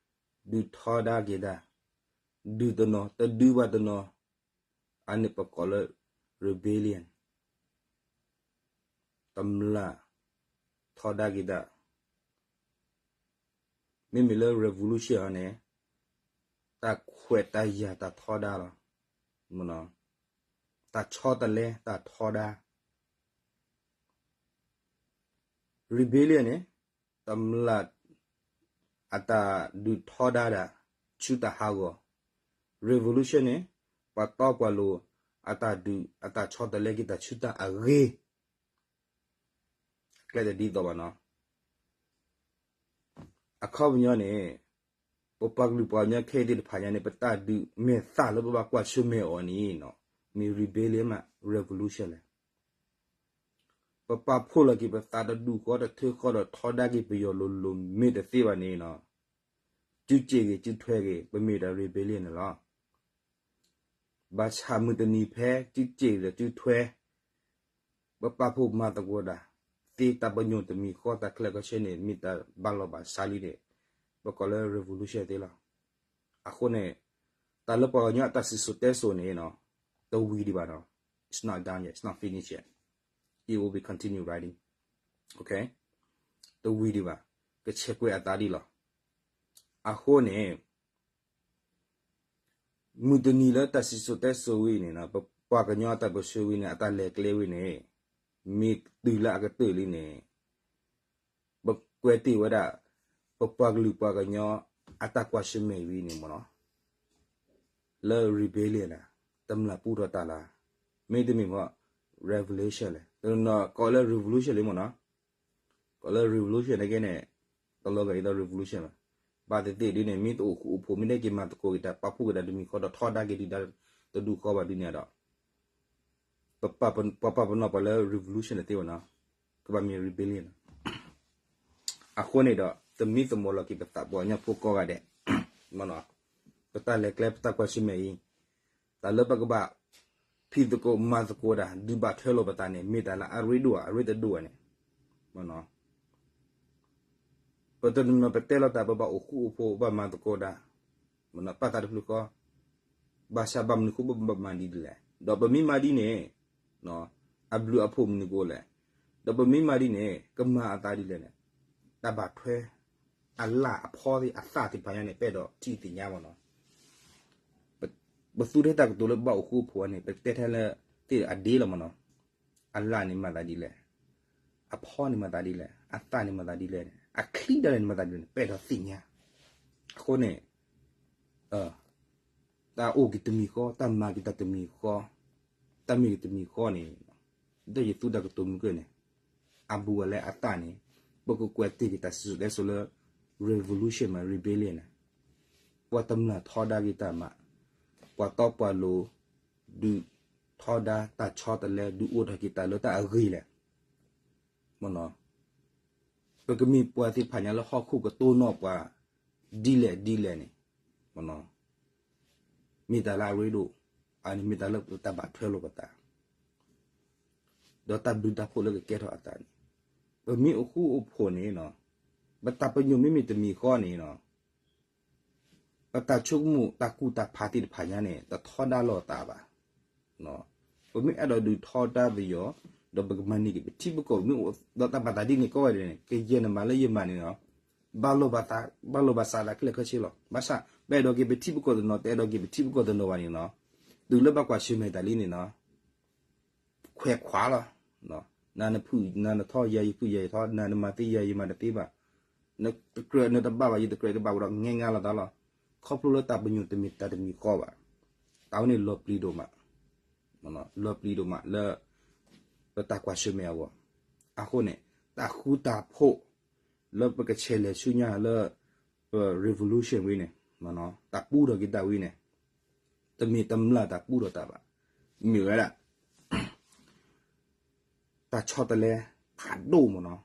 ဒုးထီဒါက့ၤတၢ်, ဒုးတနီၤ တဒုးဘၣ်တနီၤ, အန့ၣ်ပကိးလၢ rebellion, တမျၢ်ထီဒါက့ၤတၢ်. မ့မ့ၢ်လၢ revolution အီၤန့ၣ် တၢ်ခွဲးတၢ်ယာ်တၢ်ထီဒါလီၤ. တၢ်ဆီတလဲတၢ်ထီဒါ. Rebellion န့ၣ် တမျၢ်အတၢ်ဒုးထီဒါဒၣ် ဆူတၢ်ဟးဂီၤ. Revolution န့ၣ် ပှၤတီပှၤလိၤအတၢ်ဒုးအတၢ်ဆီတလဲက့ၤတၢ်ဆူတၢ်အဂ့ၤ. ကျဲတဒ်သိးဘၣ်နီၤ. အခီပညီန့ၣ် ပပှၤကလုာ်ပှၤကညီခဲအံၤသ့ၣ်တဖၣ်ညါန့ၣ် ပတၢ်ဒုးမဲာ်သၣ်လၢပဘၣ်ကွၢ်ဆၢၣ်မဲာ်အီၤန့ၣ် မ့ၢ် rebellion မး revolution လဲၣ်. ပပာ်ဖှိၣ်လီၤက့ၤပသးတဒူၣ်ဃီတထၢဃီဒီးထီဒါက့ၤပယီၤလိၤလိၤမ့ၢ်တသ့ဘၣ်န့ၣ်နီၤ, စုစ့ၣ်ဂ့ၤစုထွဲဂ့ၤ ပမ့ၢ်ဒၣ် rebellion န့ၣ်လီၤ. ဘၣ်ဆၣ်မုၢ်တနံၤဖဲစုစ့ၣ်ဂ့ၤဒီးစုထွဲ ပပာ်ဖှိၣ်မၤသကိးတၢ်သ့ တၢ်ပညိၣ်တမံၤဃီ တၢ်ချဲၣ်ကဆၢန့ၣ် မ့ၢ်တၢ်ဘၣ်လီၤဘၣ်စးလံန့ၣ် ပကိးလၢ revolution သ့လီၤ. အဃိန့ၣ် တၢ်လၢပှၤကညီအတၢ်စံၣ်စိၤတဲစိၤန့ၣ် တဝံၤဒံးဘၣ်နီၤ. It's not done yet, it's not finished yet. It will be continue writing. တဝံၤဒံးဘၣ်, ကဆဲးကွဲးအသးဒံးလီၤ. အဃိန့ၣ် မုၢ်တနံၤလၢတၢ်စံၣ်စိၤတဲစိၤဝံၤန့ၣ် ပပှၤကညီအတၢ်ပၢၢ်ဆၢဝံၤန့ၣ် အတၢ်လဲၤကျဲဝံၤန့ၣ် မ့ၢ်တုၤလၢအကတၢၢ်လံန့ၣ် ပကွဲးတ့ၢ်ဝဲဒၣ် ပပှၤကလုာ်ပှၤကညီ အတၢ်ကွၢ်ဆၢၣ်မဲာ်ဝံၤန့ၣ်မ့ၢ်နီၤ, လၢ rebellion န့ၣ် တမျၢ်ပူထီၣ်တၢ်လၢ်, မ့တမ့ၢ်မ့ၢ် revolution လဲၣ်, ကိးလၢ revolution လံမ့ၢ်နီၤ, ကိးလၢ revolution န့ၣ်က့န့ၣ် ကလီၤဂာ်ဒ်သိး revolution ဘၣ်, ဘၣ်သ့ၣ်သ့ၣ်ဒ်န့ၣ် မ့ၢ်တအိၣ်ဃူအိၣ်ဖိး မ့ၢ်ဒ်က့ၤမၤသကိးက့ၤတၢ် ပာ်ဖှိၣ်က့ၤတၢ်တမံၤဃီဒီးထီဒါက့ၤဒုၣ်ဒါတဒူၣ်ဃီဘၣ်ဒ်န့ၣ်ဒီး ပပာ်ပနီၣ်ပှၤလၢ revolution န့ၣ်သ့မ့ၢ်နီၤ, ကဘၣ်မ့ၢ် rebellion န့ၣ် အဃိန့ၣ်ဒီး သမံသမိးလီၤက့ၤပသးပှၤကညီဖိကိးဂၤဒဲး, ပတၢ်လဲၤကျဲပတၢ်ကွၢ်ဆၢၣ်မဲာ်အံၤ, တၢ်လၢပကဘၣ် ဖံးသကိးမၤသကိးတၢ် ဒုးဘၣ်ထွဲလိာ်ပသးန့ၣ် မ့ၢ်တၢ်လၢအရ့ဒိၣ်ဧါ အရ့တဒိၣ်ဧါန့ၣ်, ပတနီၤနီၤပတဲလီၤတၢ် ပဘၣ်အိၣ်ဃူအိၣ်ဖိး ဘၣ်မၤသကိးတၢ် ပာ်သးတဖျၢၣ်ဃီ, ဘၣ်ဆၣ်ဘၣ်မနုၤအဃိပဘၣ်မၤဒ်လဲၣ်, ဒီးပမ့ၢ်မၤဒ်န့ၣ် အဘျုးအဖှိၣ်မနုၤကအိၣ်လဲၣ်, ဒီးပမ့ၢ်မၤဒ်န့ၣ် ကမၤအသးဒ်လဲၣ်န့ၣ်, တၢ်ဘၣ်ထွဲ အလၣ်အဖီသ့ၣ်အသၣ်သ့ၣ်တဖၣ်ညါန့ၣ် ပအဲၣ်ဒိးထံၣ်သ့ၣ်ညါမ့ၢ်နီၤ, ပသူထဲတၢ်ကတိၤလၢပဘၣ်အိၣ်ဃူအိၣ်ဖိးန့ၣ် ပတဲထဲလၢသ့ၣ်အဒ့လီၤမ့ၢ်နီၤ, အလၣ်န့ၣ်မၤသးဒ်လဲၣ်, အဖီန့ၣ်မၤသးဒ်လဲၣ်, အသၣ်န့ၣ်မၤသးဒ်လဲၣ်, အချံဒၣ်လဲာ်န့ၣ်မၤသးဒ်လဲၣ်န့ၣ် ပအဲၣ်ဒိးသ့ၣ်ညါ, အဃိန့ၣ် တၢ်အိၣ်က့ၤတမံၤဃီ, တၢ်မၤက့ၤတၢ်တမံၤဃီ, တၢ်မ့ၢ်က့ၤတမံၤဃီန့ၣ်, ဒီးယသူတၢ်ကတိၤမုၢ်ကၢၢ်န့ၣ်, အဘူးအလဲအသၣ်န့ၣ်, ပကကွဲးတ့ၢ်က့ၤတၢ်စံၣ်စိၤတဲစိၤလၢ revolution မ့ၢ် rebellion န့ၣ်, ပှၤတမျၢ်ထီဒါက့ၤတၢ်မး, ပှၤတီပှၤလိၤ ဒုးထီဒါတၢ်ဆီတလဲ ဒုးအိၣ်ထီၣ်က့ၤတၢ်လၢတၢ်အဂ့ၤလဲၣ်, မ့ၢ်နီၤ, ပကမ့ၢ်ပှၤသ့ၣ်တဖၣ်ညါလၢဟီၣ်ခိၣ်ကတိၢ်နီၣ်ပှၤ ဒ်လဲၣ်ဒ်လဲၣ်န့ၣ်, မ့ၢ်နီၤ, မ့ၢ်တၢ်လၢအရ့ဒိၣ်, အန့ၣ်မ့ၢ်တၢ်လၢပတၢ်ဘၣ်ထွဲလိာ်ပသး, ဒီးတၢ်ဘျုးတၢ်ဖှိၣ်လၢကကဲထီၣ်အသးန့ၣ်, ပမ့ၢ်အိၣ်ဃူအိၣ်ဖိးန့ၣ်, ပတၢ်ပညိၣ်မ့မ့ၢ်တမံၤဃီန့ၣ် ပတၢ်ဆိကမိၣ်တၢ်ကူၣ်တၢ်ဖးသ့ၣ်တဖၣ်ညါန့ၣ် တထီဒါလိာ်သးဘၣ်. ပမ့ၢ်အဲၣ်ဒိးဒုးထီဒါပယီၤ, ဒီးပကမၤန့ၢ်က့ၤပထံပကီၢ် မ့ၢ်အိၣ်ဒီးတၢ်ဘၣ်သးဒ်န့ၣ်ကိးဂၤဒဲးန့ၣ် ကယဲၢ်နမၤလၢယမၤန့ၣ်လီၤ. ဘၣ်လိာ်ဘၣ်စးသးခဲလၢာ်ခဲဆ့လီၤ. ဘၣ်ဆၣ် ပအဲၣ်ဒိးက့ၤပထံပကီၢ်တနီၤ တအဲၣ်ဒိးက့ၤပထံပကီၢ်တနီၤဘၣ်န့ၣ်လီၤ. တုၤလၢဘၣ်ကွၢ်ဆၢၣ်မဲာ်တၢ်လံန့ၣ်လီၤ ခွဲးခွါလီၤ. နနဖုၣ်နနထီ ယၤယဖုၣ်ယၤယထီ နနမၤသ့ယၤယမၤတသ့ဘၣ်. နတကြၢးနတဘၣ်ဘၣ် ယတကြၢးတဘၣ်ဘၣ်ဒီး ငဲငါလိာ်သးလီၤ. ခီဖျိလၢတၢ်ပညိၣ်တမ့ၢ်တၢ်တမံၤဃီဘၣ်. တၢ်ဝဲန့ၣ်လီၤပျံၤဒိၣ်မး, လီၤပျံၤဒိၣ်မးလၢ ပတၢ်ကွၢ်ဆၢၣ်မဲာ်အဂီၢ်. အဃိန့ၣ် တၢ်ဃူတၢ်ဖိး လၢပကဆဲးလဲၤဆူညါလၢ ပ revolution ဝံၤန့ၣ်, တၢ်ပူထီၣ်က့ၤတၢ်ဝံၤန့ၣ် တမ့ၢ်တမျၢ်တၢ်ပူထီၣ်တၢ်ဘၣ်. မ့ၢ်ဝဲဒၣ် တၢ်ဆီတလဲဖးဒိၣ်မ့ၢ်နီၤ,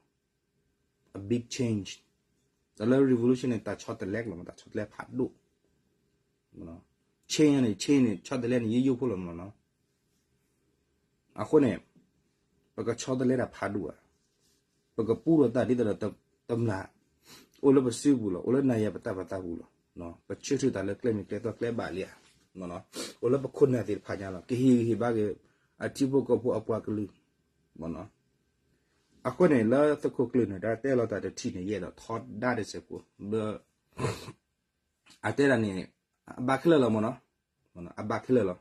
a big change. တၢ်လၢ revolution န့ၣ် တၢ်ဆီတလဲကလီၤမ့ၢ် တၢ်ဆီတလဲဖးဒိၣ်. change န့ၣ် change န့ၣ် ဆီတလဲန့ၣ် ယိယိဖိလီၤမ့ၢ်နီၤ. အဃိန့ၣ် ပကဆီတလဲတၢ်ဖးဒိၣ်ဧါ, ပကပူထီၣ်တၢ်ဒ်သိးဒီး တမျၢ် အိၣ်လၢပစုပူၤလီၤ, အိၣ်လၢနၤယၤပတၢ်ပသးပူၤလီၤ. ပဆၢထၢၣ်တၢ်လၢကျဲမ့ၢ်ကျဲတီကျဲဘၣ်လံဧါ, အိၣ်လၢပခိၣ်နၢ်သ့ၣ်တဖၣ်ညါလီၤ. ကဟ့ၣ်ဂံၢ်ဟ့ၣ်ဘါက့ၤ အထံဖိကီၢ်ဖိအပှၤကလုာ် မ့ၢ်နီၤ. အဃိန့ၣ် လၢသုးခိၣ်ကျၢၢ်န့ၣ် တၢ်တဲလီၤတၢ်တထံၣ်န့ၣ် ယအဲၣ်ဒိးထီဒါတစဲးဖိ လၢ အတဲဒၣ်န့ၣ် အဘၣ်ခဲလၢာ်လီၤမ့ၢ်နီၤ, အဘၣ်ခဲလၢာ်လီၤ.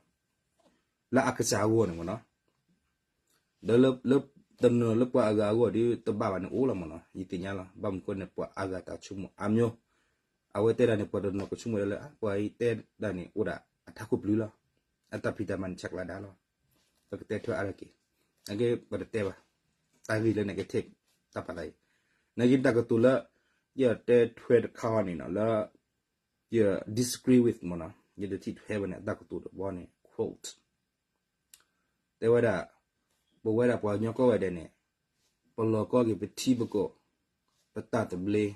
လၢအကစၢ်အဂီၢ်န့ၣ်မ့ၢ်နီၤ, ဒီးလၢ လၢတနီၤလၢပှၤအဂၤအဂီၢ်ဒီး တဘၣ်ဘၣ်န့ၣ်အိၣ်လီၤမ့ၢ်နီၤ, ယသ့ၣ်ညါလီၤ. ဘၣ်မနုၤဃိန့ၣ် ပှၤအဂၤတၢ်ဆိကမိၣ်အါမျိုး, အဝဲတဲဒၣ်န့ၣ် ပှၤတနီၤကဆိကမိၣ်ဒၣ်လၢ ပှၤအံၤတဲဒၣ်န့ၣ် အိၣ်ဒၣ်အထးခိၣ်ပျုၤလီၤ, အတၢ်ဖံးတၢ်မၤန့ၣ်ဆဲးကျိးဒၣ်လီၤ. ပကတဲထွဲအါထီၣ်က့ၤ, နာ်က့ပတတဲဘၣ်, တၢ်ဂ့ၢ်လၢ negative တၢ်ဖးသးအံၤ, နာ်က့တၢ်ကတိၤလၢ ယတဲထွဲတခါအံၤန့ၣ်နီၤ လၢ ယ disagree with မ့ၢ်နီၤ, ယတထံၣ်ထွဲဘၣ်န့ၣ် အတၢ်ကတိၤတဘီန့ၣ် quote တဲဝဲဒၣ်, ပဝဲဒၣ်ပှၤကညီကိးဂၤဒဲးန့ၣ် ပလီၤကီက့ၤပထံပကီၢ်, ပတၢ်သဘျ့,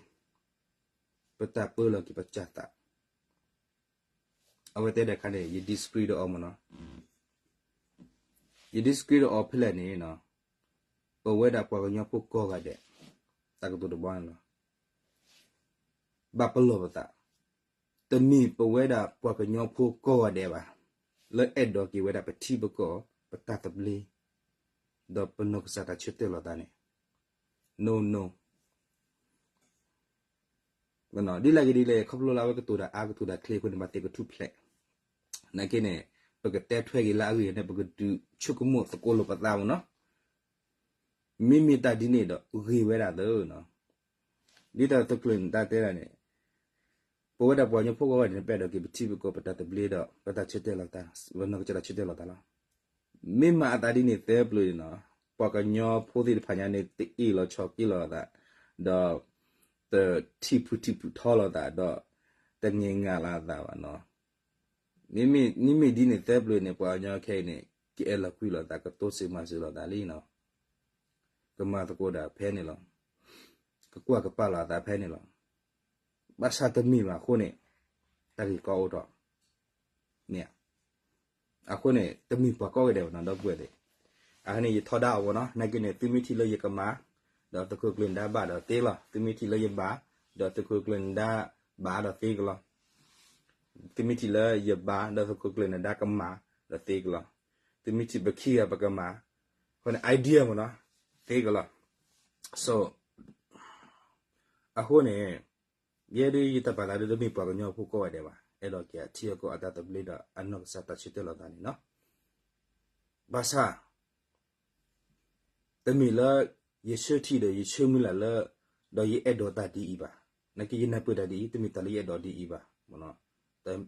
ပတၢ်ပၢလီၤက့ၤပကစၢ်သး. အဝဲတဲဒၣ်ခါန့ၣ် ယ disagree ဒီးအီၤမ့ၢ်နီၤ, ယ disagree ဒီးအီၤဖဲလဲၣ်န့ၣ်နီၤ, ပဝဲဒၣ်ပှၤကညီဖိကိးဂၤဒဲး, တၢ်ကတိၤတဘီန့ၣ်လီၤ. ဘၣ်ပလီၢ်ပသး, တမ့ၢ်ပဝဲဒၣ်ပှၤကညီဖိကိးဂၤဒဲးဘၣ်, လၢအဲၣ်ဒိးက့ၤဝဲဒၣ်ပထံပကီၢ်, ပတၢ်သဘျ့, ဒီးပနီၢ်ကစၢ်တၢ်ဆၢတဲာ်လီၤသးန့ၣ်, no no. ဒ်လဲၣ်ဂ့ၤဒ်လဲၣ် ခီဖျိလၢအဝဲကတိၤတၢ်အါကတိၤတၢ်ချ့အဃိန့ၣ် ဘၣ်သ့ၣ်ကထူၣ်ဖျဲး, နာ်က့န့ၣ် ပကတဲထွဲက့ၤလၢအဂ့ၢ်န့ၣ် ပကဒုးဆိကမိၣ်သကိးလိာ်ပသးမ့ၢ်နီၤ. မ့မ့ၢ်တၢ်ဒ်န့ၣ်ဒီး ဂ့ၤဝဲဒၣ်သၢနီၤ. ဒ်သိးသုးခိၣ်ကျၢၢ်နၢၤဒါတဲဒၣ်န့ၣ် ပဝဲဒၣ်ပှၤကညီဖိကိးဂၤဒဲးန့ၣ် ပအဲၣ်ဒိးက့ၤပထံပကီၢ် ပတၢ်သဘျ့ဒီး ပတၢ်ဆၢတဲာ်လီၤသး, ပနီၢ်ကစၢ်တၢ်ဆၢတဲာ်လီၤသးလီၤ. မ့ၢ်မၤအသးဒ်န့ၣ်သၢပျၢၤန့ၣ်နီၤ, ပှၤကညီဖိသ့ၣ်တဖၣ်ညါန့ၣ် တအ့ၣ်လိာ်ဆိးက့လိာ်သး, ဒီးတထံၣ်ဖုၣ်ထံၣ်ဖုၣ်ထီလိာ်သး, ဒီးတငဲၤငါလီၤသးဘၣ်နီၤ. မ့မ့ၢ်ဒ်န့ၣ်သၢပျၢၤန့ၣ် ပှၤကညီခဲအံၤန့ၣ် ကအဲၣ်လိာ်ကွံလိာ်သး ကတိစၢၤမၤစၢၤလိာ်သးလံနီၤ. ကမၤသကိးဒၣ်ဖဲန့ၣ်လီၤ. ကကွၢ်ကပာ်လိာ်အသးဖဲန့ၣ်လီၤ. ဘၣ်ဆၣ်တမ့ၢ်ဘၣ်အဃိန့ၣ် တၢ်ဂ့ၢ်ကီအိၣ်ထီၣ်န့ၣ် အဃိန့ၣ် တမ့ၢ်ပှၤကိးဂၤဒဲးဘၣ်နီၤ ဒီပုၢ်ဝဲၢ်သ့ၣ်. အဃိန့ၣ် ယထီဒါအီၤဘၣ်နီၤ, နာ်က့န့ၣ် သုမ့ၢ်ထံၣ်လၢယကမၤ ဒီးသုးခိၣ်ကျၢၢ်နၢၤဒါဘၣ်ဒီးသ့လီၤ, သုမ့ၢ်ထံၣ်လၢယဘၣ် ဒီးသုးခိၣ်ကျၢၢ်နၢၤဒါဘၣ်ဒီးသ့ကလီၤ. သုမ့ၢ်ထံၣ်လၢယဘၣ် ဒီးသုးခိၣ်ကျၢၢ်နၢၤဒါကမၤ ဒီးသ့ကလီၤ. သုမ့ၢ်ထံၣ်ပခံဂၤပကမၤ အဃိန့ၣ် idea မ့ၢ်နီၤ သ့ကလီၤ. So အဃိန့ၣ် ယဲဒၣ်ယတၢ်ပာ်သးဒ်တမ့ၢ်ပှၤကညီဖိကိးဂၤဒဲးဘၣ်, အဲၣ်ဒိးက့ၤအထံအကီၢ်အတၢ်သဘျ့ဒီးအနီၢ်ကစၢ်တၢ်ဆၢတဲာ်လီၤသးန့ၣ်နီၤ. ဘၣ်ဆၣ် တမ့ၢ်လၢ ယဆၢထံၣ်ဒီးယဆၢမုၢ်လၢ်လၢ ဒီးယအဲၣ်ဒိးတၢ်ဒ်အံၤဘၣ်. နာ်က့ယနၢ်ပၢၢ်တၢ်ဒ်အံၤ တမ့ၢ်တၢ်လၢယအဲၣ်ဒိးဒ်အံၤဘၣ်.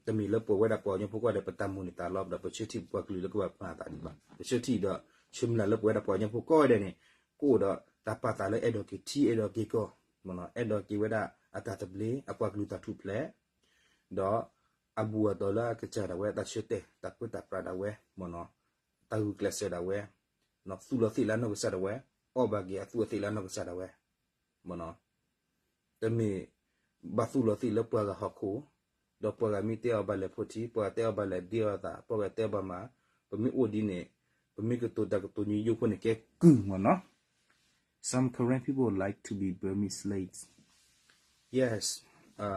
တမ့ၢ်လၢပဝဲဒၣ်ပှၤကညီဖိကိးဂၤဒဲး ပတၢ်မိၣ်န့ၢ်သးလီၤ ဒီးပဆၢထံၣ်ပပှၤကလုာ်လၢကဘၣ်မၤအသးဒ်အံၤဘၣ်. ပဆၢထံၣ်ဒီးဆၢမုၢ်လၢ်လၢပဝဲဒၣ်ပှၤကညီဖိကိးဂၤဒဲးန့ၣ် ကအိၣ်ဒီးတၢ်ပာ်သးလၢအဲၣ်ဒိးက့ၤထံအဲၣ်ဒိးက့ၤကီၢ်, အဲၣ်ဒိးက့ၤဝဲဒၣ်အတၢ်သဘျ့ အပှၤကလုာ်တၢ်ထူၣ်ဖျဲး ဒီးအဘူးအတီၤလၢအကစၢ်ဒၣ်ဝဲ တၢ်ဆၢတဲာ် တၢ်ပၢတၢ်ပြးဒၣ်ဝဲ တၢ်ဂုာ်ကျဲးစၢးဒၣ်ဝဲ, သူၣ်လီၤသ့ၣ်လၢအနီၢ်ကစၢ်ဒၣ်ဝဲ, အီၣ်ဘၣ်က့ၤအသူၣ်အသ့ၣ်လၢအနီၢ်ကစၢ်ဒၣ်ဝဲ, မ့ၢ်နီၤ. တမ့ၢ်ဘၣ်သူၣ်လီၤသ့ၣ်လၢပှၤဂၤဟီၣ်ခိၣ်, ဒီးပှၤဂၤမ့ၢ်တဲအီၤဘၣ်လဲၣ်ဖိထံ, ပှၤဂၤတဲအီၤဘၣ်လဲၣ်ဒ့အီၤသး, ပှၤဂၤတဲအီၤဘၣ်မး, ပမ့ၢ်အိၣ်ဒ်န့ၣ်, ပမ့ၢ်ကတိၤတၢ်ကတိၤညီယိဖိန့ၣ် ကဲကုၢ်မ့ၢ်နီၤ. Some Karen people like to be Burmese slaves. Yes,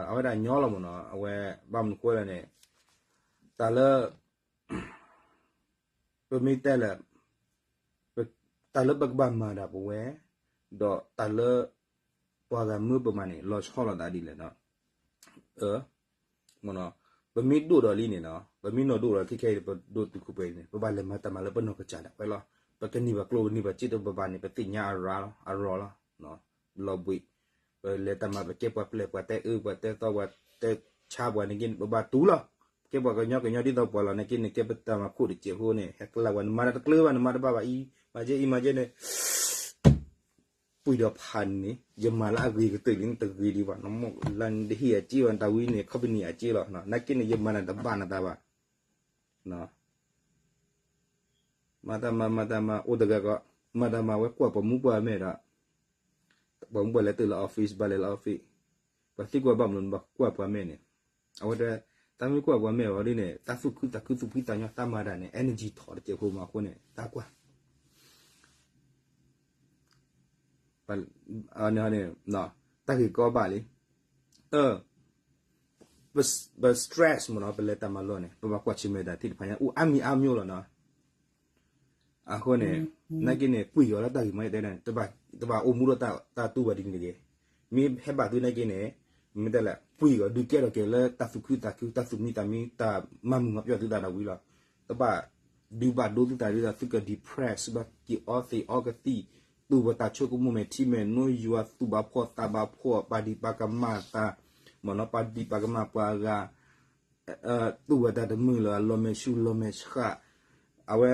အဝဲဒၣ်ညီလီၤမ့ၢ်နီၤ, အဝဲဘၣ်မနုၤဃိလဲၣ်န့ၣ်, တၢ်လၢ ပမ့ၢ်တဲလဲၣ်, တၢ်လၢပကဘၣ်မၤဒၣ်ပဝဲ, ဒီးတၢ်လၢ ပှၤဂၤမၢပမၤန့ၣ် လီၤဆီလိာ်သးဒ်လဲၣ်နီၤ. ပမ့ၢ်ဒိၣ်ဒီးလံန့ၣ်နီၤ, ပမ့ၢ်နီၢ်ဒိၣ်ဒီးခဲခဲအံၤ ပဒိၣ်တုာ်ခိၣ်ပှဲၤန့ၣ် ပဘၣ်လဲၤမၤတၢ်မၤလၢပနီၢ်ကစၢ်ဒၣ်ဝဲလီၤ. ပကန့ၢ်ဘၣ်ကျိ ကန့ၢ်ဘၣ်စ့တဘၣ်ဘၣ်န့ၣ် ပသ့ၣ်ညါအရၤလီၤ, အရၤလီၤ, လီၤဘှံး, ပလဲၤတၢ်မၤ ပကဲပှၤပျဲၢ် ပှၤတဲအၢ ပှၤတဲသီ ပှၤတဲဆါ ပှၤန့ၣ်က့န့ၣ် ပဘၣ်တူၢ်လီၤ. ပကဲပှၤကညီ ကညီဒ်သိးပှၤလီၤန့ၣ်က့န့ၣ် ကဲပတၢ်မၤခိၣ်တစဲးဖိန့ၣ် ဟဲကျါပှၤ နမၤတၢ်တကျၢၤဘၣ် နမၤတဘၣ်ဘၣ်အံၤ မၤကဲအံၤ မၤကဲန့ၣ် ပှံၢ်ဒီးဖးန့ၣ် ယမၤလၢအဂ့ၤကတၢၢ်လံ နတဂ့ၤဒံးဘၣ် နမ့ၢ်လၢနတဟ့ၣ်အစ့ဘၣ် နတၢ်ဝံန့ၣ် ခီပနံၣ်အစ့လီၤ. နာ်က့န့ၣ် ယမၤနၤတဘၣ်နသးဘၣ်. မၤတၢ်မၤ မၤတၢ်မၤ အိၣ်တဂၤကီး မၤတၢ်မၤဝဲကွၢ်ပှၤမူပှၤမဲာ်ဒီး ပှၤမူပှၤလဲၤတုၤလၢ office ဘၣ်လဲၤလၢ office ပှၤသံကွၢ်ဘၣ်မနုၤ နဘၣ်ကွၢ်ပှၤမဲာ်န့ၣ် အဝဲတဲ တၢ်မ့ၢ်ကွၢ်ပှၤမဲာ်ဝဲဒ်န့ၣ် တၢ်သူၣ်ခုသးခုသူၣ်ဖှံသးညီ တၢ်မၤတၢ်န့ၣ် energy ထီၣ်တစဲးဖိမးအဃိန့ၣ် တၢ်ကွၢ် န့ၣ် တၢ်ဂ့ၢ်ကီဘၣ်လံ ပ stress မ့ၢ်နီၤ ပလဲၤတၢ်မၤလီၢ်န့ၣ် ပဘၣ်ကွၢ်ဆၢၣ်မဲာ်တၢ်သ့ၣ်တဖၣ်ညါ အိၣ်အါမံၤအါမံၤလီၤနီၤ. အဃိန့ၣ် နာ်က့န့ၣ် ကွံာ်အီၤလၢတၢ်ဂ့ၢ်မၤယတဲန့ၣ် တဘၣ်အိၣ်မူဒီးတၢ်တူၢ်ဘၣ်ဒ်န့ၣ်တဂ့ၤ. မ့ၢ်ဟဲဘၣ်သုနာ်က့န့ၣ် မ့ၢ်တဲလဲၣ် ကွံာ်အီၤဒုးကဲထီၣ်က့ၤလၢတၢ်သူၣ်ခုသးခု တၢ်သူၣ်မံသးမံ တၢ်မၤမုာ်မၤပျီၢ်သုသးဒီးဝံၤလီၤ. တဘၣ်ဒုးဘၣ်ဒိသုသးဒ်သိးသုက depress ဘၣ်က့ၤအီသံးအီကသံၣ် တူၢ်ဝဲတၢ်ဆိကမိၣ်မဲာ်ထံမဲာ်နိ ယွၤသူၣ်ဘၣ်ဖှီၣ်သးဘၣ်ဖှီၣ် ပာ်ဒံးပာ်ကမၣ်သး မ့ၢ်နီၤ ပာ်ဒံးပာ်ကမၣ်ပှၤဂၤ တူၢ်ဝဲတၢ်တမုာ်လၢၤ လီၤမဲာ်ဆူၣ်လီၤမဲာ်ဆှး အဝဲ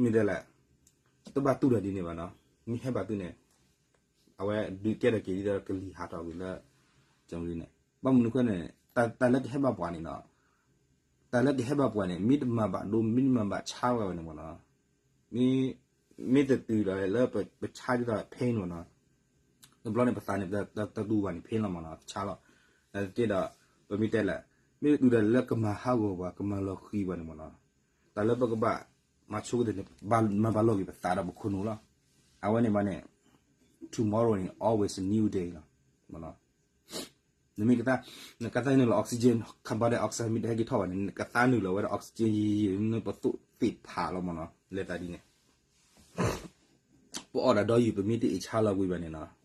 မ့ၢ်တဲလဲၣ် တဘၣ်တူၢ်ဒီးဒ်န့ၣ်ဘၣ်နီၤ. မ့ၢ်ဟဲဘၣ်သုန့ၣ် အဝဲဒုးကဲထီၣ်က့ၤဒ်သိးကလံၤဟးထီၣ်ဝံၤလၢ ကန့ၣ် ဘၣ်မနုၤအဃိန့ၣ် တၢ်လၢကဟဲဘၣ်ပှၤန့ၣ်နီၤ တၢ်လၢကဟဲဘၣ်ပှၤန့ၣ် မ့ၢ်တမၤဘၣ်ဒိ မ့ၢ်တမၤဘၣ်ဆါဝဲန့ၣ်မ့ၢ်နီၤ မ့ၢ်တတုၤဒီးလၢပဆါဒ်သိး pain မ့ၢ်နီၤ တဘျီန့ၣ် ပသးန့ၣ် တတူၢ်ဘၣ်န့ၣ် pain လီၤမ့ၢ်နီၤ တဆါလီၤ. နာ်သက့ဒီး ပမ့ၢ်တဲလဲၣ် မ့ၢ်တတုၤဒီးလၢကမၤဟးဂီၤပှၤ ကမၤလီၤဃံၤပှၤန့ၣ်မ့ၢ်နီၤ တၢ်လၢပကဘၣ်မၤဆိကတၢၢ်န့ၣ် မၤဘၣ်လီၤက့ၤပသးဒီးပခိၣ်နူာ်လီၤ. အဝဲန့ၣ်မးန့ၣ် tomorrow န့ၣ် always a new day လီၤ. နမ့ၢ်ကသါ နကသါနုာ်လီၤ oxygen carbon dioxide မ့ၢ်တဟဲက့ၤထီၣ်ဘၣ်န့ၣ် နကသါနုာ်လီၤဝဲဒၣ် oxygen ယံာ်ယံာ် နပသိၣ်သ့ၣ်ဖးလီၤမ့ၢ်နီၤ လဲၤသးဒ်န့ၣ် ပအီၣ်ဒၣ်ဒီးယံာ် ပမ့ၢ်တအ့ၣ်ဆါလီၤကွံာ်ဘၣ်န့ၣ်နီၤ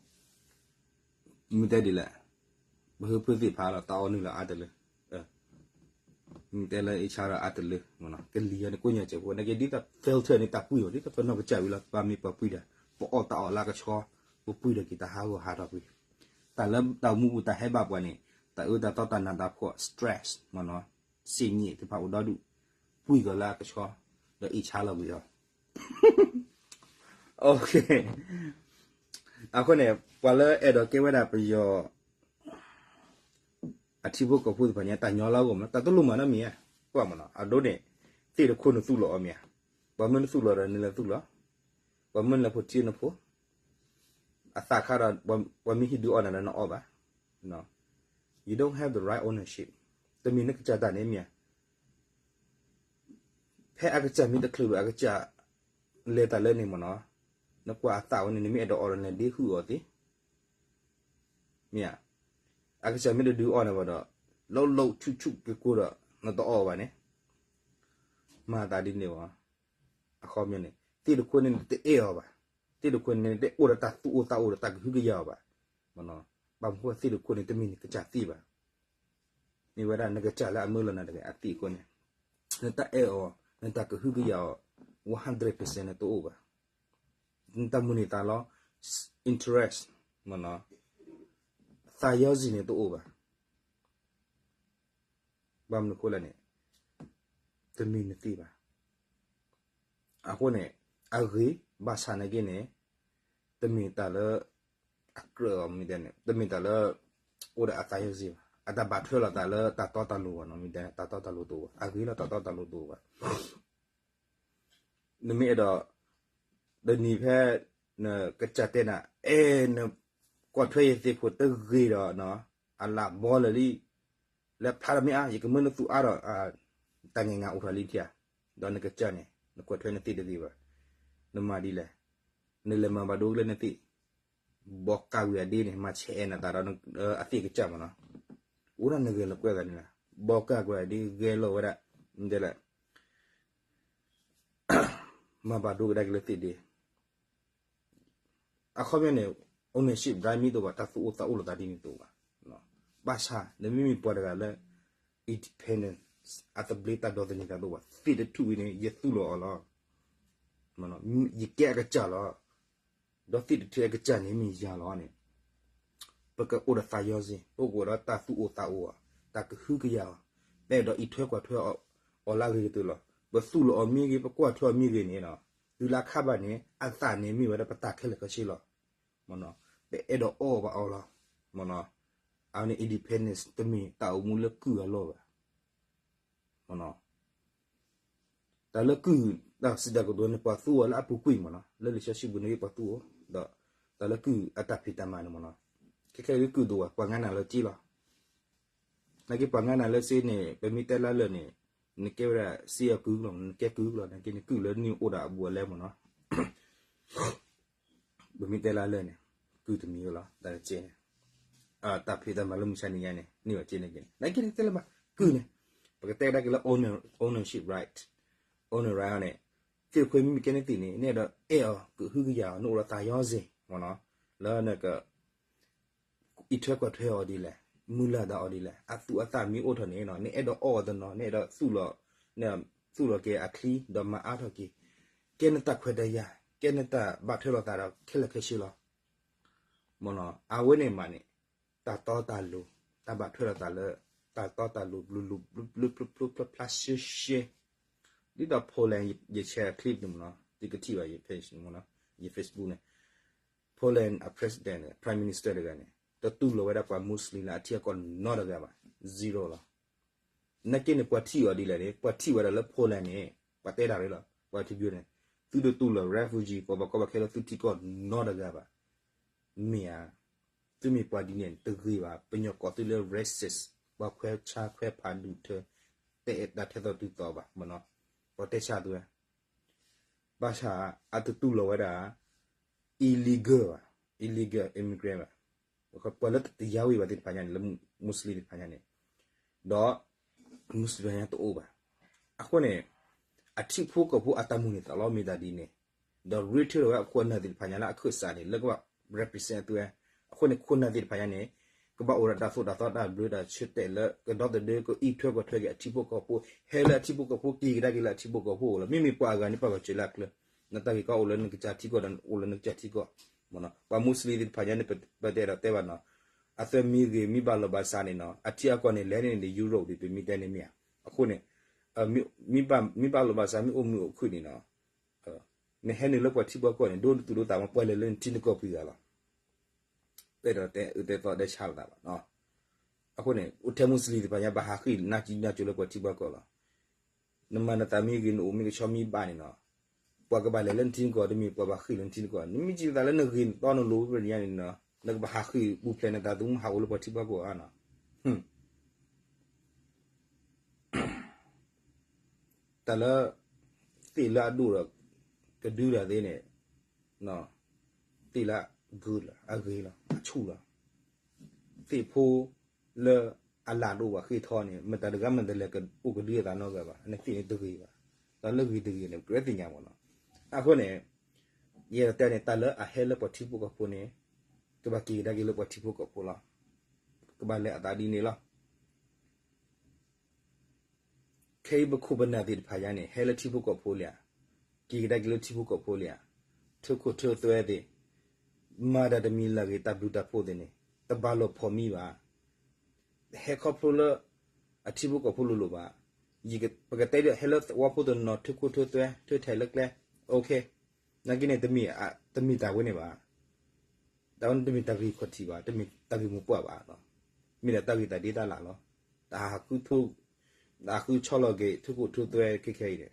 မ့ၢ်တဲဒ်လဲၣ် ပဟၢဖၢသ့ၣ်ဖးလီၤ တၢ်အီၣ်နုာ်လီၤအါတလၢ မ့ၢ်တဲလၢအ့ၣ်ဆါလီၤအါတလၢ ကလံၤအီၤန့ၣ် ကိးညါစဲးဖိ နာ်က့ဒ်သိး filter န့ၣ် တၢ်ပှံၢ်အီၤ ဒ်သိးပနီၢ်ကစၢ်ဝံၤလီၤ ပမ့ၢ်ပှၤပှံၢ်တၢ် ပအီၣ်တၢ်အီၣ်လၢကဆီ ပပှံၢ်ဒီးက့ၤတၢ်ဟးဂီၤဟးထီၣ်ကွံာ် တၢ်လၢတၢ်အိၣ်မူပူၤတၢ်ဟဲဘၣ်ပှၤန့ၣ် တၢ်အၢတၢ်သီတၢ်နးတၢ်ဖှီၣ် stress မ့ၢ်နီၤ, စ့ၣ်ညံၣ်သ့ၣ်တဖၣ်အိၣ်ဒီဒူၣ်, ပှံၢ်ကီၤလၢအကဆှီ, ဒီးအ့ၣ်ဆါလီၤကွံာ်အီၤ. အဃိန့ၣ် ပှၤလၢအဲၣ်ဒိးကဲဝဲဒၣ်ပယီၤ အထံဖိကီၢ်ဖိသ့ၣ်တဖၣ်န့ၣ် တၢ်ညီလၢအဂီၢ်မး တၢ်တလိၣ်မၤနီတမံၤဧါ, ကွၢ်မ့ၢ်နီၤ, အဒိန့ၣ် သ့ၣ်တခိၣ်နသူၣ်လီၤအီၤမ့ၢ်ဧါ, ပှၤမၢနသူၣ်လီၤဒီးနလဲၤသူၣ်လီၤ, ပှၤမၢနလဲၤဖိထံနဖိ, အသးခါဒီး ပှၤမ့ၢ်ဟံးဒုးအီၣ်နၤဒီးနအီၣ်ဘၣ်, you don't have the right ownership, တမ့ၢ်နကစၢ်တၢ်န့ၣ်မ့ၢ်ဧါ. ဖဲအကစၢ်မ့ၢ်တချုးဒီးအကစၢ်လဲၤတၢ်လၢန့ၣ်မ့ၢ်နီၤ, နကွၢ်အသးဝဲန့ၣ် နမ့ၢ်အဲၣ်ဒိးအီၣ်ဒီးနလဲၤဒ့ဟုၣ်အီၤသ့, မ့ၢ်ဧါ, အကစၢ်မ့ၢ်တဒုးအီၣ်နၤဘၣ်ဒီး လီၤလီၤဆူၣ်ဆူၣ်ကကိးဒီး နတအီၣ်ဘၣ်န့ၣ်, မၤသးဒ်န့ၣ်ဘၣ်, အခီပညီန့ၣ် သ့ၣ်တခိၣ်န့ၣ်နတအဲၣ်အီၤဘၣ်, သ့ၣ်တခိၣ်န့ၣ်နတအဲၣ်အီၤဒီးတၢ်သူၣ်အိၣ်သးအိၣ်ဒီးတၢ်ကဟုကယာ်အီၤဘၣ်, ဘၣ်မနုၤအဃိသ့ၣ်တခိၣ်န့ၣ် တမ့ၢ်နကစၢ်သ့ၣ်ဘၣ် မ့ၢ်ဝဲဒၣ်နကစၢ်လၢအမၢလီၤနၤတဂၤအသ့ၣ်အဃိန့ၣ်, နတၢ်အဲၣ်အီၤ နတၢ်ကဟုကယာ်အီၤ one hundred percent န့ၣ်တအိၣ်ဘၣ်, နတၢ်မုၢ်န့ၢ်သးလီ interest မ့ၢ်နီၤ, သးယီၤစံၣ်န့ၣ်တအိၣ်ဘၣ်, ဘၣ်မနုၤအဃိလဲၣ်န့ၣ် တမ့ၢ်နသ့ၣ်ဘၣ်. အဃိန့ၣ် အဂ့ၤ ဘၣ်ဆၣ်နာ်က့န့ၣ် တမ့ၢ်တၢ်လၢ အကြၢးအီၤမ့ၢ်တဲန့ၣ် တမ့ၢ်တၢ်လၢ အိၣ်ဒီးအသးယီၤစ့ၢ်ဘၣ်. အတၢ်ဘၣ်ထွဲလိာ်သးလၢတၢ်တီတၢ်လိၤဘၣ်နီၤ, မ့ၢ်တဲတၢ်တီတၢ်လိၤတအိၣ်ဘၣ်, အဂ့ၤလီၤတၢ်တီတၢ်လိၤတအိၣ်ဘၣ်. နမ့ၢ်အဲၣ်ဒိး တနံၤဖဲ နကစၢ်တဲနၤ အဲၣ် နကွၢ်ထွဲယသ့ၣ်ခိၣ်တဂ့ၤဒီး အလၢဘီလၢာ်လံ လၢဖျါဒီးမ့ၢ်အါ ယကမၢနသူၣ်အါဒီး တၢ်ငဲၢ်ငါအိၣ်ထီၣ်လံထံဧါ, ဒီးနကစၢ်န့ၣ် နကွၢ်ထွဲနသ့ၣ်တဂ့ၤဘၣ်, နမၤဒ်လဲၣ်, နလဲၤမၤဘၣ်ဒိကလၢနသ့ၣ်, ဘီကၢ်ကွံာ်အဒ့န့ၣ် မၤဆဲးအဲၣ်နၤသးဒီး အသ့ၣ်ကစၢ်မ့ၢ်နီၤ, အိၣ်ဒၣ်နဂဲၤလိာ်ကွဲသးန့ၣ်လီၤ, ဘီကၢ်ကွံာ်အဒ့ဂဲၤလိာ်ဝဲဒၣ်, မ့ၢ်တဲလဲၣ် မၤဘၣ်ဒိကဒါက့ၤလၢသ့ၣ်ဒ့ အခီပညီန့ၣ် ownership right မ့ၢ်တအိၣ်ဘၣ် တၢ်သူၣ်အိၣ်သးအိၣ်လိာ်သးဒ်န့ၣ်တအိၣ်ဘၣ်. ဘၣ်ဆၣ် နမ့မ့ၢ်ပှၤတဂၤလၢ independence အသဘျ့တၢ်ဒီသန့ၤသးတအိၣ်ဘၣ် သ့ၣ်တထူၣ်ဝံၤန့ၣ် ယသူၣ်လီၤအီၤလီၤ. ယကဲအကစၢ်လီၤ. ဒီးသ့ၣ်တထူၣ်အကစၢ်န့ၣ်မ့ၢ်ယၤလီၤန့ၣ် ပကအိၣ်ဒီးသးယီၤစ့ၢ်, ပကအိၣ်ဒီးတၢ်သူၣ်အိၣ်သးအိၣ်အီၤ, တၢ်ကဟုကယာ်အီၤ, ပအဲၣ်ဒိးအံးထွဲကွၢ်ထွဲအီၤလၢအဂ့ၤကတၢၢ်လီၤ. ပသူၣ်လီၤအီၤမ့ၢ်ဂ့ၤ, ပကွၢ်ထွဲအီၤမ့ၢ်ဂ့ၤန့ၣ်, တုၤလၢအခါဘၣ်န့ၣ် အသးန့ၣ်မ့ၢ်ဝဲဒၣ်ပတၢ်ခဲလၢာ်ခဲဆ့လီၤ. ပအဲၣ်ဒိးအီၣ်ဘၣ်အီၤလီၤ. အဝဲန့ၣ် independence တမ့ၢ်တၢ်အိၣ်မူလၢကုၢ်အလီၢ်ဘၣ်. တၢ်လၢကုၢ် တၢ်စံးတၢ်ကတိၤန့ၣ် ပှၤသူအီၤလၢအပူၤကွံာ်မ့ၢ်နီၤ, လၢလံာ်စီဆှံပူၤန့ၣ်ပှၤသူအီၤ, ဒီးတၢ်လၢကုၢ်အတၢ်ဖံးတၢ်မၤန့ၣ်မ့ၢ်နီၤ, ခဲခဲအံၤကုၢ်ဒိၣ်ဝဲ ပှၤငါနၤလၢစ့လီၤ. နာ်က့ပှၤငါနၤလၢစ့န့ၣ် ပမ့ၢ်တဲလၢလၢာ်န့ၣ် နကဲဝဲဒၣ်စ့အကုၢ်လီၤ, နကဲကုၢ်လီၤ, နာ်က့န့ၣ်ကုၢ်လၢနအိၣ်ဒီးအဘူးအလဲမ့ၢ်နီၤ ပမ့ၢ်တဲလၢလၢာ်န့ၣ် ကုၢ်တမံၤလီၤ, တၢ်လၢစ့န့ၣ် တၢ်ဖံးတၢ်မၤလၢမုၢ်ဆါနံၤညါန့ၣ် န့ၢ်ဘၣ်စ့န့ၣ်က့န့ၣ်, နာ်က့န့ၣ်တဲလၢဘၣ် ကုၢ်န့ၣ် ပကတဲကဒါက့ၤလၢ owner, ownership right, owner right န့ၣ် သ့ၣ်တဖၣ်မ့မ့ၢ်ကဲန့ၣ်သ့ၣ်န့ၣ် နအဲၣ်ဒိးအီၣ် ကဟုကယာ်အီၤ နအိၣ်ဒီးသးယီၤစ့ၢ်မ့ၢ်နီၤ, လၢနက အံးထွဲကွၢ်ထွဲအီၤဒ်လဲၣ်, မုၢ်လၢ်တၢ်အီၤဒ်လဲၣ်, အသူၣ်အသးမ့ၢ်အိၣ်ထီၣ်န့ၣ် နအဲၣ်ဒိးအီၣ်အီၤတနီၤ, နအဲၣ်ဒိးသူၣ်လီၤ, သူၣ်လီၤက့ၤအချံ ဒီးမၤအါထီၣ်က့ၤ, ကဲနတၢ်ခွဲးတၢ်ယာ်, ကဲနတၢ်ဘၣ်ထွဲလိာ်သးဒီးခဲလၢာ်ခဲဆ့လီၤ. မ့ၢ်နီၤ, အဝဲန့ၣ်မးန့ၣ် တၢ်တီတၢ်လိၤ, တၢ်ဘၣ်ထွဲလိာ်သးလၢ တၢ်တီတၢ်လိၤ ဘျုးဘျုးဖျါဖျါရှဲရှဲ, ဒ်သိး Poland ယ share clip န့ၣ်မ့ၢ်နီၤ, သုကထံၣ်ဘၣ်ယ page န့ၣ်မ့ၢ်နီၤ, ယ Facebook န့ၣ် Poland အ president န့ၣ် prime minister တဂၤန့ၣ် တတူၢ်လိာ်ဝဲဒၣ်ပှၤ Muslim လၢအထံအကီၢ်နီတဂၤဘၣ်, zero လီၤ. နာ်က့န့ၣ် ပှၤထံၣ်အီၤဒ်လဲၣ်န့ၣ် ပှၤထံၣ်ဝဲဒၣ်လၢ Poland န့ၣ် ပှၤတဲတၢ်ရ့လီၤ, ပှၤထံၣ်ဘၣ်န့ၣ် သုတတူၢ်လိာ် refugee ပှၤဘၣ်ကီဘၣ်ခဲလၢသုထံကီၢ်နီတဂၤဘၣ်, မ့ၢ်ဧါ. သုမ့ၢ်ပှၤဒ်န့ၣ်တဂ့ၤဘၣ်, ပညီၣ်ကိးသုလၢ racist, ပှၤခွဲးဆါခွဲးဖးဒူၣ်ထၢ, တအဲၣ်တၢ်ထဲသိးတုၤသိးဘၣ်မ့ၢ်နီၤ, ပှၤတဲဆါသုဝဲ ဘၣ်ဆၣ် အတတူၢ်လိာ်ဝဲဒၣ် illegal ဘၣ်, illegal immigrant ဘၣ်, ပှၤလၢတယါဝံၤဘၣ်သ့ၣ်တဖၣ်ညါန့ၣ် လၢ Muslim သ့ၣ်တဖၣ်ညါန့ၣ်, ဒီး Muslim သ့ၣ်တဖၣ်ညါတအိၣ်ဘၣ်. အဃိန့ၣ် အထံဖိကီၢ်ဖိအတၢ်မုၢ်န့ၢ်သးလီမ့ၢ်တၢ်ဒ်န့ၣ်, ဒီး return ဝဲအခိၣ်အနၢ်သ့ၣ်တဖၣ်ညါလၢအခၢၣ်စးန့ၣ် လၢကဘၣ် represent သုဝဲ, အဃိန့ၣ် ခိၣ်နၢ်သ့ၣ်တဖၣ်ညါန့ၣ် ကဘၣ်အိၣ်ဒီးတၢ်သိၣ်တၢ်သီတၢ်ဘျၢတၢ်ဆၢတဲာ်လၢ ကဒီသဒၢ ကအံးထွဲကွၢ်ထွဲက့ၤအထံဖိကီၢ်ဖိ, ဟဲလၢအထံဖိကီၢ်ဖိ က့ၤကဒါက့ၤလၢအထံဖိကီၢ်ဖိလီၤ. မ့မ့ၢ်ပှၤအဂၤန့ၣ် ပှၤဂၤစၢၤလၢအကျဲ, နတၢ်ဂ့ၢ်ကီအိၣ်လၢနကစၢ်ထံကီၢ်ဒီး အိၣ်လၢနကစၢ်ထံကီၢ်, ပှၤ Muslim သ့ၣ်တဖၣ်ညါန့ၣ် ပတအဲၣ်ဒိးတဲဘၣ်နီၤ, အသွဲမံဂ့ၤ မ့ၢ်ဘၣ်လိာ်ဘၣ်စးန့ၣ်နီၤ အထံအကီၢ်န့ၣ် လဲၤန့ၣ်န့ၣ် Europe ဒ်ပမ့ၢ်တဲန့ၣ်မ့ၢ်ဧါ. အဃိန့ၣ် မ့ၢ်ဘၣ်လိာ်ဘၣ်စး မ့ၢ်အိၣ်မုာ်အိၣ်ခုၣ်န့ၣ်နီၤ နဟဲနုာ်လၢပှၤထံပှၤကီၢ်န့ၣ် ဒိသူၣ်ဒိသးမး ပှၤလဲၤလၢနထံနကီၢ်ပှဲၤဂၤလီၤ. တဲဒီးတဲအုးတဲသီတဲဆါလိာ်သးဘၣ်နီၤ. အဃိန့ၣ် အိၣ်ထဲမူစလံၤသ့ၣ်တဖၣ်ညါ ဘၣ်ဟးဃ့ၢ်နးစုညါကၠိလၢပှၤထံပှၤကီၢ်လီၤ. နမၤနသးမ့ၢ်ဂ့ၤ နအိၣ်မ့ၢ်ကဆီမ့ၢ်ဘၣ်န့ၣ်နီၤ ပှၤကဘၣ်လဲၤလၢနထံနကီၢ် တမ့ၢ်ပှၤဘၣ်ဃ့ၢ်လၢနထံနကီၢ် နမ့ၢ်စံးနသးလၢနဂ့ၤနတီနလိၤဝဲပညါန့ၣ်နီၤ နကဘၣ်ဟးဃ့ၢ်ပူၤဖျဲးနသး သုမ့ၢ်ဟးအိၣ်လၢပှၤထံပှၤကီၢ်ဧါနီၤ. တၢ်လၢ သ့ၣ်လၢအဒိၣ်ဒီး ကဒုတၢ်သ့န့ၣ် သ့ၣ်လၢအဂ့ၤလီၤ အဆူၣ်လီၤ. သ့ၣ်ဖိလၢအလၢ်ဒိၣ်ဘၣ်ဃ့ၢ်ထီန့ၣ် မတၤတဂၤမတၤလဲၤကအိၣ်ကဒုအသးနီတဂၤဘၣ် အန့ၣ်သ့ၣ်န့ၣ်တဂ့ၤဘၣ်. တၢ်လၢဂ့ၤတဂ့ၤန့ၣ် ပကြၢးသ့ၣ်ညါမးနီၤ. အဃိန့ၣ် ယအဲၣ်ဒိးတဲန့ၣ် တၢ်လၢအဟဲလၢပှၤထံဖိကီၢ်ဖိန့ၣ် ကဘၣ်က့ၤကဒါက့ၤလၢပှၤထံဖိကီၢ်ဖိလီၤ. ကဘၣ်လဲၤအသးဒ်န့ၣ်လီၤ. ခဲအံၤပခိၣ်ပနၢ်သ့ၣ်တဖၣ်ညါန့ၣ် ဟဲလၢထံဖိကီၢ်ဖိလံဧါ, က့ၤကဒါက့ၤလၢထံဖိကီၢ်ဖိလံဧါ, ထၢခိၣ်ထၢသွဲသ့ၣ်, မၤတၢ်တမံၤလၢ်ဂ့ၤ တၢ်ဘျုးတၢ်ဖှိၣ်သ့ၣ်န့ၣ် တဘၣ်လိာ်ဖိးမံဘၣ်. ဟဲခီဖျိလၢ အထံဖိကီၢ်ဖိလိၤလိၤဘၣ်. ပကတဲဒ်ဟဲလၢသဝီဖိတနီၤ ထၢခိၣ်ထၢသွဲ ထၢထဲးလၢကျဲ, OK, နာ်က့န့ၣ် တမ့ၢ်တၢ်ဝဲန့ၣ်ဘၣ်. တၢ်ဝဲန့ၣ်တမ့ၢ်တၢ်ဂ့ၢ်ခီၣ်ထံးဘၣ်, တမ့ၢ်တၢ်ဂ့ၢ်မိၢ်ပှၢ်ဘၣ်, မ့ၢ်ဒၣ်တၢ်ဂ့ၢ်တၢ်ဒ့တၢ်လၢ်လီၤ. တၢ်ဟးဃုထၢ, တၢ်ဟးဃုဆီလီၤက့ၤ ထၢခိၣ်ထၢသွဲခဲခဲအံၤန့ၣ်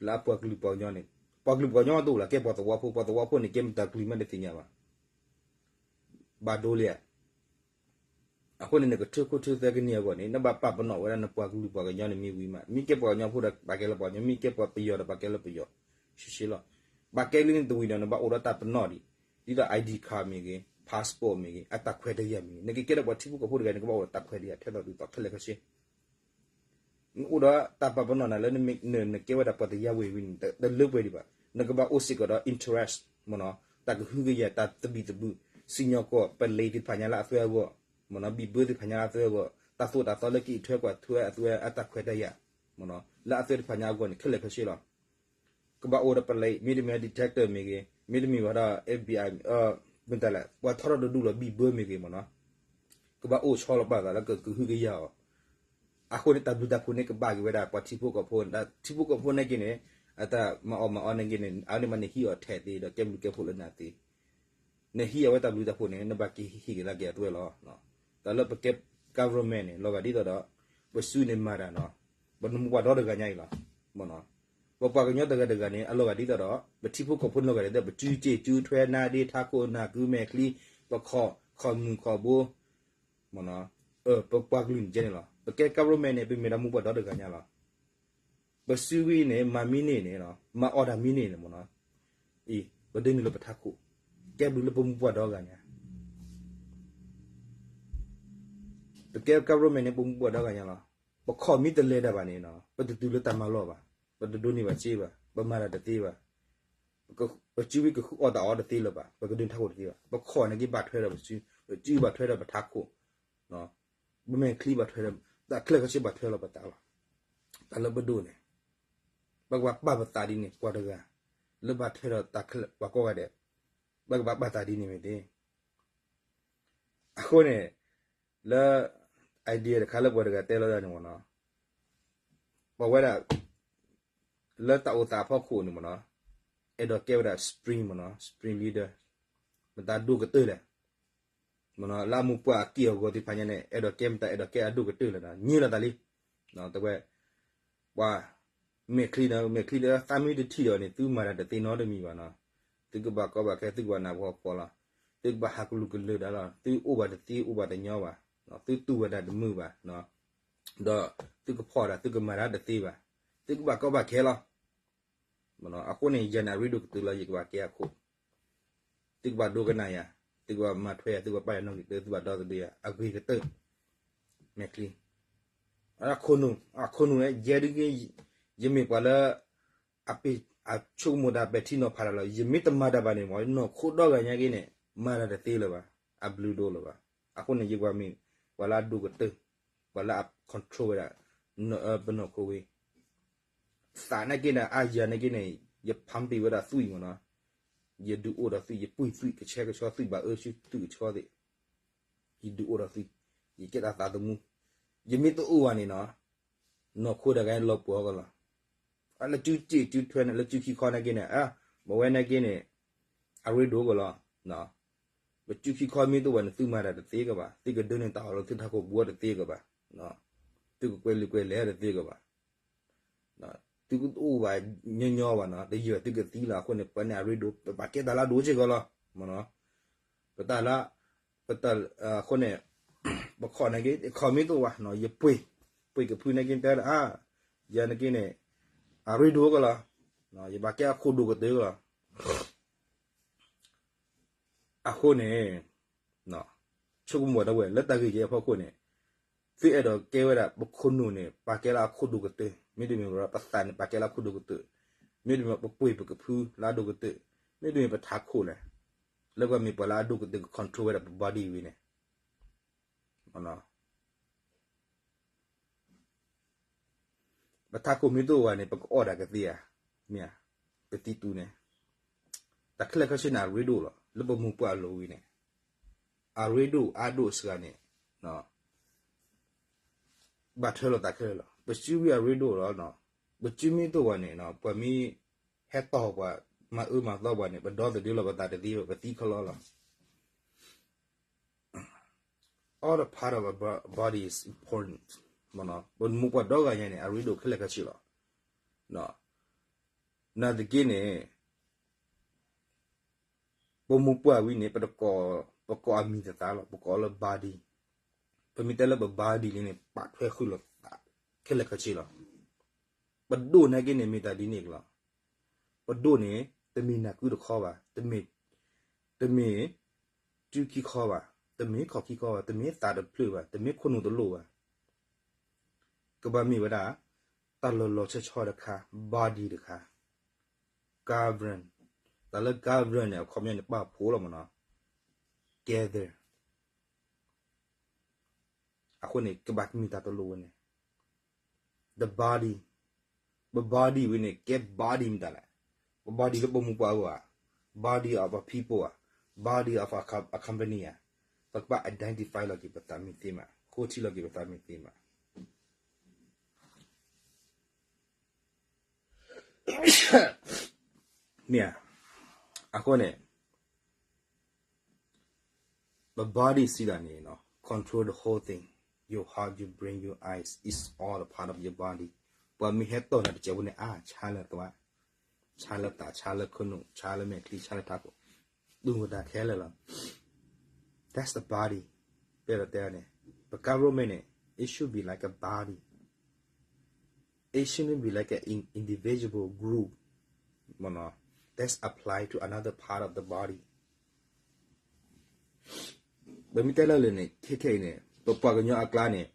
လၢအပှၤကလုာ်ပှၤကညီန့ၣ်, ပှၤကလုာ်ပှၤကညီတအိၣ်လၢၤ ကဲပှၤသဝီဖိ, ပှၤသဝီဖိန့ၣ် ကဲမတၤကလုာ်မးတသ့ၣ်ညါဘၣ်. ဘၣ်ဒိလံဧါ. အဃိန့ၣ် နကထၢခိၣ်ထၢသွဲကန့ၢ်အဂီၢ်န့ၣ် နဘၣ်ပာ်ပနီၣ်ဝဲဒၣ်နပှၤကလုာ်ပှၤကညီန့ၣ်မ့ၢ်ဝံၤမး, မ့ၢ်ကဲပှၤကညီဖိဒီးဘၣ်ကဲလၢပှၤကညီ, မ့ၢ်ကဲပှၤပယီၤဒီးဘၣ်ကဲလၢပယီၤ, ရှဲရှဲလီၤ. ဘၣ်ကဲလံန့ၣ်တဝံၤဒီး နဘၣ်အိၣ်ဒီးတၢ်ပနီၣ်ဒံး, ဒ်သိး ID card မ့ၢ်ဂ့ၤ, passport မ့ၢ်ဂ့ၤ, အတၢ်ခွဲးတၢ်ယာ်မ့ၢ်ဂ့ၤ, နကကဲဒီးပှၤထံဖိကီၢ်ဖိတဂၤန့ၣ် နကဘၣ်အိၣ်ဒီးတၢ်ခွဲးတၢ်ယာ်ထဲသိးတုၤသိးခဲလၢာ်ခဲဆ့ နအိၣ်ဒီးတၢ်ပာ်ပနီၣ်နၤလၢ နကဲဝဲဒၣ်ပှၤတယါဝ့ၤဝံၤန့ၣ် တလၢပှဲၤဒံးဘၣ်. နကဘၣ်အိၣ်စ့ၢ်ကီးဒီး interest မ့ၢ်နီၤ, တၢ်ကဟုကယာ် တၢ်သဘံၣ်သဘုၣ်, စံၣ်ညီၣ်ကွီၢ် ပလံးသ့ၣ်တဖၣ်ညါလၢအသွဲအဂီၢ်, မ့ၢ်နီၤ, ဘံၣ်ဘၢသ့ၣ်တဖၣ်ညါလၢအသွဲအဂီၢ်, တၢ်သိၣ်တၢ်သီလၢကအံးထွဲကွၢ်ထွဲအသွဲ အတၢ်ခွဲးတၢ်ယာ်, မ့ၢ်နီၤ, လၢအသွဲတဖၣ်ညါအဂီၢ်န့ၣ် ခဲလၢာ်ခဲဆ့လီၤ. ကဘၣ်အိၣ်ဒီးပလံး, မ့တမ့ၢ် detective မ့ၢ်ဂ့ၤ, မ့တမ့ၢ်ဘၣ်ဒီး FBI, မ့ၢ်တၢ်လဲၣ်, ပှၤထီထီၣ်တဒူၣ်လီၤ ဘံၣ်ဘၢမ့ၢ်ဂ့ၤ မ့ၢ်နီၤ, ကဘၣ်အိၣ်ဆီလီၤပာ်သးလၢကကဟုကယာ်အီၤ. အဃိန့ၣ် တၢ်ဘျုးတၢ်ဖှိၣ်န့ၣ် ကဘၣ်က့ၤဝဲဒၣ်ပှၤထံဖိကီၢ်ဖိ, ထံဖိကီၢ်ဖိနာ်က့န့ၣ် အတၢ်မၤအီၣ်မၤအီနာ်က့န့ၣ် အဝဲန့ၣ်မး နဟံးအီၤထဲးသ့ဒီး ကဲဘျုးကဲဖှိၣ်လၢနၤသ့. နဟံးအဝဲတၢ်ဘျုးတၢ်ဖှိၣ်န့ၣ် နဘၣ်က့ၤဟ့ၣ်က့ၤလၢက့ၤအသွဲလီၤ. တၢ်လၢပကဲ government န့ၣ် လီၤဂာ်ဒ်သိးဒီး ပစုန့ၣ်မၤတၢ်နီၤ, ပနမူပှၤဒီတဂၤညါအံၤလီၤ. ပပှၤကညီတဂၤတဂၤန့ၣ် အလီၤဂာ်ဒ်သိးဒီး ပထံဖိကီၢ်ဖိလီၤဂာ်ဒ်သိး ပစုစ့ၢ်စုထွဲ နါဒ့ထါခိၣ် နၢ်ကုမဲာ်ချံ, ပခီၣ် ခီၣ်မုၢ်ခီၣ်ဘိ မ့ၢ်နီၤ, ပပှၤကလုာ်န့ၣ်ကဲန့ၣ်လီၤ. ပကဲ government န့ၣ် ပမ့ၢ်ဒၣ်မူပှၤဒီတဂၤညါလီၤ. ပစုဝံၤန့ၣ် မၤမံန့ၢ်န့ၣ်, မၤအီၣ်တၢ်မံန့ၢ်န့ၣ် မ့ၢ်နီၤ, အံၤ ပဒိးန့ၢ်လၢပထးခိၣ်, ကဲဘျုးလၢပမူပှၤဒီဂၤညါ. ပကဲ government န့ၣ် ပမူပှၤဒီဂၤညါလီၤ. ပခီၣ်မ့ၢ်တလဲၤတၢ်ဘၣ်န့ၣ်နီၤ, ပတတုၤလၢတၢ်မၤလီၢ်ဘၣ်, ပတဒိးန့ၢ်ဘၣ်စ့ဘၣ်, ပမၤတၢ်တသ့ဘၣ်. ပစုဝံၤကဃုအီၣ်တၢ်အီတသ့လၢၤဘၣ်, ပကဒိးန့ၢ်ထးခိၣ်တသ့ဘၣ်. ပခီၣ်န့ၣ်က့ဘၣ်ထွဲဒီးပစု, ပစုဘၣ်ထွဲဒီးပထးခိၣ်, ပမဲာ်ချံဘၣ်ထွဲဒီး, တၢ်ခဲလၢာ်ခဲဆ့ဘၣ်ထွဲလီၤပသးလီၤ. တၢ်လၢပဒိၣ်န့ၣ် ပကဘၣ်ပာ်ပသးဒ်န့ၣ် ပှၤတဂၤ လၢဘၣ်ထွဲဒီးတၢ်ခဲလၢာ်ပှၤကိးဂၤဒဲး, ပကဘၣ်ပာ်သးဒ်န့ၣ်မ့ၢ်သ့. အဃိန့ၣ် လၢ idea တခါလၢပှၤတဂၤတဲလီၤဒၣ်န့ၣ်မ့ၢ်နီၤ, ပဝဲဒၣ် လၢတၢ်အိၣ်သးအဖီခိၣ်န့ၣ်မ့ၢ်နီၤ, အဲၣ်ဒိးကဲဝဲဒၣ် spring မ့ၢ်နီၤ, spring leader, မတၤဒိၣ်ကတၢၢ်လဲၣ်, မ့ၢ်နီၤ, လၢအမိၢ်ပှၢ်အက့ၢ်အဂီၤသ့ၣ်တဖၣ်ညါန့ၣ် အဲၣ်ဒိးကဲမတၤ အဲၣ်ဒိးကဲအဒိၣ်ကတၢၢ်လဲၣ်နီၤ, ညံလီၤသးလံ, တဝဲ ပှၤ မဲာ်ချံဒီး မဲာ်ချံဒီး သးမ့ၢ်တထံၣ်ဒီးန့ၣ် သုမၤတၢ်တသ့နီတမံၤဘၣ်နီၤ, သုကဘၣ်ကီဘၣ်ခဲ သုကဘၣ်နၢ်ပၢၢ်ဖီလီၤ, သုကဘၣ်ဟးကလုာ်ကလုာ်ဒၣ်လီၤ, သုအိၣ်ဘၣ်တသ့ အိၣ်ဘၣ်တညီဘၣ်, သုတူၢ်ဝဲဒၣ်တမုာ်ဘၣ်, ဒီးသုကဖီၣ်ဒၣ် သုကမၤတၢ်တသ့ဘၣ်, သုကဘၣ်ကီဘၣ်ခဲလီၤ. အဃိန့ၣ် ယၤန့ၣ် အရ့ဒိၣ်ကတၢၢ်လီၤ ယကဘၣ်ကဲအခိၣ်, သုကဘၣ်ဒိကနၣ်ယၤ, သုကဘၣ်မၤထွဲယၤ, သုကဘၣ်ပာ်ယၤနီၣ်ဂံၢ်တၢ, သုဘၣ်ဒီသဒၢယၤ အဂ့ၤကတၢၢ်, မဲာ်ချံ အခိၣ်နူာ်, အခိၣ်နူာ်န့ၣ် ယဲဒုးက့ ယမ့ၢ်ပှၤလၢ အပ့ၢ် အဆိကမိၣ်တၢ်ပဲာ်ထံနီၤဖးတၢ်လီၤ, ယမ့ၢ်တမၤတၢ်ဘၣ်န့ၣ် မ်နီၢ်ခိဒီဂၤညါက့န့ၣ် မၤတၢ်တသ့လၢၤဘၣ်, အဘျုးဒိၣ်လၢၤဘၣ်. အဃိန့ၣ် ယကွၢ်မ့ၢ် ပှၤလၢအဒိၣ်ကတၢၢ်, ပှၤလၢအ control ဝဲဒၣ် ပနီၢ်ခိဝဲ သးနာ်က့န့ၣ် အယၤနာ်က့န့ၣ် ယဖးပ့ၤဝဲဒၣ်သွံၣ်မ့ၢ်နီၤ, ယဒုးအိၣ်ဒီးသွံၣ် ယပှံၢ်သွံၣ် ကဆှဲကဆှီသွံၣ် ဘၣ်အၢဆူသွံၣ်ကဆှီသ့ၣ်, ယဒုးအိၣ်ဒီးသု, ယကဲတၢ်သးသမူ, ယမ့ၢ်တအိၣ်ဘၣ်န့ၣ်နီၤ, နီၢ်ခိတဂၤလီၤပှီၢ်ကလီၤ, လၢစုစ့ၣ်စုထွဲန့ၣ် လၢစုခံခီနာ်က့န့ၣ် မ့ၢ်ဝဲနာ်က့န့ၣ် အရ့ဒိၣ်ကလီၤ. ပစုခံခီမ့ၢ်တအိၣ်ဘၣ်န့ၣ် သုမၤတၢ်တသ့ကဘၣ်, သုကဒၢန့ၢ်တၢ်အီၣ်လၢသုထးခိၣ်ပူၤတသ့ကဘၣ်, သုကကွဲးလံာ်ကွဲးလဲၤတသ့ကဘၣ်, သုကတအိၣ်ဘၣ်ညီညီဘၣ်နီၤ, တယံာ်ဘၣ်သုကသံလီၤ. အဃိန့ၣ် ပှၤန့ၣ်အရ့ဒိၣ် ပဘၣ်ကဲတၢ်လၢအဒိၣ်စ့ၢ်ကီးလီၤ. ပတၢ်လၢ ပတၢ် အဃိန့ၣ် ပခီၣ်နာ်က့ ခီၣ်မ့ၢ်တအိၣ်ဘၣ်နီၤ, ယပှ့ၤ ပှ့ၤကဖုနာ်က့တဲဒၣ် ယၤနာ်က့န့ၣ် အရ့ဒိၣ်ကလီၤ, ယဘၣ်ကဲအခိၣ်ဒိၣ်ကတၢၢ်ကလီၤ. အဃိန့ၣ် ဆိကမိၣ်ဒၣ်ဝဲ လၢတၢ်ဂ့ၢ်ကဲအဖီခိၣ်န့ၣ် သုအဲၣ်ဒိးကဲဝဲဒၣ် ပခိၣ်နူာ်န့ၣ် ပာ်ကဲလၢအခိၣ်ဒိၣ်ကတၢၢ်, မ့တမ့ၢ်ပသးန့ၣ် ပာ်ကဲလၢအခိၣ်ဒိၣ်ကတၢၢ်, မ့တမ့ၢ်ပပှ့ၤပကဖုလၢအဒိၣ်ကတၢၢ်, မ့တမ့ၢ်ပထးခိၣ်လဲၣ်, လၢပှၤမ့ၢ်ပှၤလၢအဒိၣ်ကတၢၢ် က control ဝဲဒၣ်ပ body ဝံၤန့ၣ် ပထးခိၣ်မ့ၢ်တအိၣ်ဘၣ်န့ၣ် ပကအီၣ်တၢ်ကသ့ဧါ, မ့ၢ်ဧါ, ပသံတူန့ၣ်, တၢ်ခဲလၢာ်ခဲဆ့န့ၣ် အရ့ဒိၣ်လီၤ. လၢပမိၢ်ပှၢ်အလိၤဝံၤန့ၣ် အရ့ဒိၣ်အါဒိၣ်စှၤန့ၣ် ဘၣ်ထွဲလိာ်သးခဲလၢာ်လီၤ. ပစုဝံၤအရ့ဒိၣ်လီၤ. ပစုမ့ၢ်တအိၣ်ဘၣ်န့ၣ် ပှၤမ့ၢ်ဟဲတီၢ်ပှၤ မၤအၢမၤသီပှၤန့ၣ် ပဒီသဒၢလီၤပသးတသ့ဘၣ်, ပသံခဲလၢာ်လီၤ. All the part of our bo- body is important. ပမိၢ်ပှၢ်ဒီဂၤညါန့ၣ် အရ့ဒိၣ်ခဲလၢာ်ခဲဆ့လီၤ. နာ်သက့န့ၣ် ပမိၢ်ပှၢ်ဝံၤန့ၣ် ပတကိး ပကိးအမံၤတသ့လီၤ, ပကိးလၢ body. ပမ့ၢ်တဲလၢပ body လံန့ၣ် ပာ်ထွဲဃုာ်လိာ်သးခဲလၢာ်ခဲဆ့လီၤ. ပဒိၣ်နာ်က့န့ၣ် မ့ၢ်တၢ်ဒ်န့ၣ်ကလီၤ. ပဒိၣ်န့ၣ် တမ့ၢ်နၢ်ကုတခီဘၣ်, တမ့ၢ် တမ့ၢ်စုခံခီဘၣ်, တမ့ၢ်ခီၣ်ခံခီဘၣ်, တမ့ၢ်သးတဖျၢၣ်ဘၣ်, တမ့ၢ်ခိၣ်နူာ်တလိၣ်ဘၣ်. ကဘၣ်မ့ၢ်ဝဲဒၣ် တၢ်လီၤလီၤဆီဆီတခါ, body တခါ, govern, တၢ်လၢ govern န့ၣ် အခီပညီန့ၣ် ပာ်ဖှိၣ်လီၤမ့ၢ်နီၤ, gather. အဃိန့ၣ် ကဘၣ်မ့ၢ်တၢ်တလိၣ်ဝဲန့ၣ် the body, ပ body ဝံၤန့ၣ် ကဲ body မတၤလဲၣ်, ပ body လၢပမိၢ်ပှၢ်အဂီၢ်ဧါ, body of a people ဧါ, body of a company ဧါ, ပကဘၣ် identify လီၤက့ၤပသးမ့ၢ်သ့မး, ဃိထံလီၤက့ၤပသးမ့ၢ်သ့မး. မ့ၢ်ဧါ, အဃိန့ၣ် ပ body စံးဒၣ်န့ၣ် control the whole thing, your heart, your brain, your eyes, it's all a part of your body. ပှၤမ့ၢ်ဟဲတီၢ်နၤတစဲးဖိန့ၣ် အါ ဆါလၢသွါ, ဆါလၢသး, ဆါလၢခိၣ်နူာ်, ဆါလၢမဲာ်ချံ, ဆါလၢထးခိၣ်, တူၢ်ဝဲတၢ်ခဲလၢာ်လီၤ. That's the body. ပအဲၣ်ဒိးတဲန့ၣ် ပ government န့ၣ် it should be like a body. It shouldn't be like an individual group that's apply to another part of the body. ပမ့ၢ်တဲလၢလၢ်န့ၣ် ခဲခဲအံၤန့ၣ် ပပှၤကညီအကျါန့ၣ်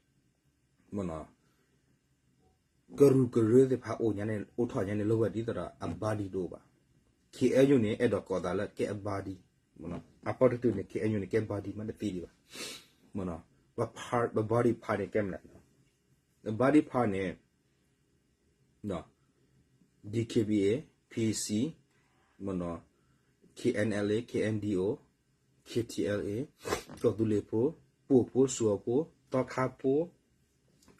ကရူၢ်ကရၢသ့ၣ်တဖၣ်အိၣ်ညါန့ၣ် အိၣ်ထီၣ်ညါန့ၣ် လီၤဂာ်ဒ်သိးဒီးအ body တအိၣ်ဘၣ်. ခ့ၣ်အဲၣ်ယူၣ်န့ၣ် အဲၣ်ဒိးကိးသးလၢကဲအ body, အပီတတုၤန့ၣ် ခ့ၣ်အဲၣ်ယူၣ်န့ၣ် ကဲ body မးတသ့ဒံးဘၣ်. ပ part, ပ body part န့ၣ် ကဲမနုၤလဲၣ်. ပ body part န့ၣ် DKBA, PC, KNLA, KNDO, KTLA, ကီၢ်သူလ့ၤဖိ, ပှိၢ်ဖိ, စှီၤဖိ, သီခါဖိ,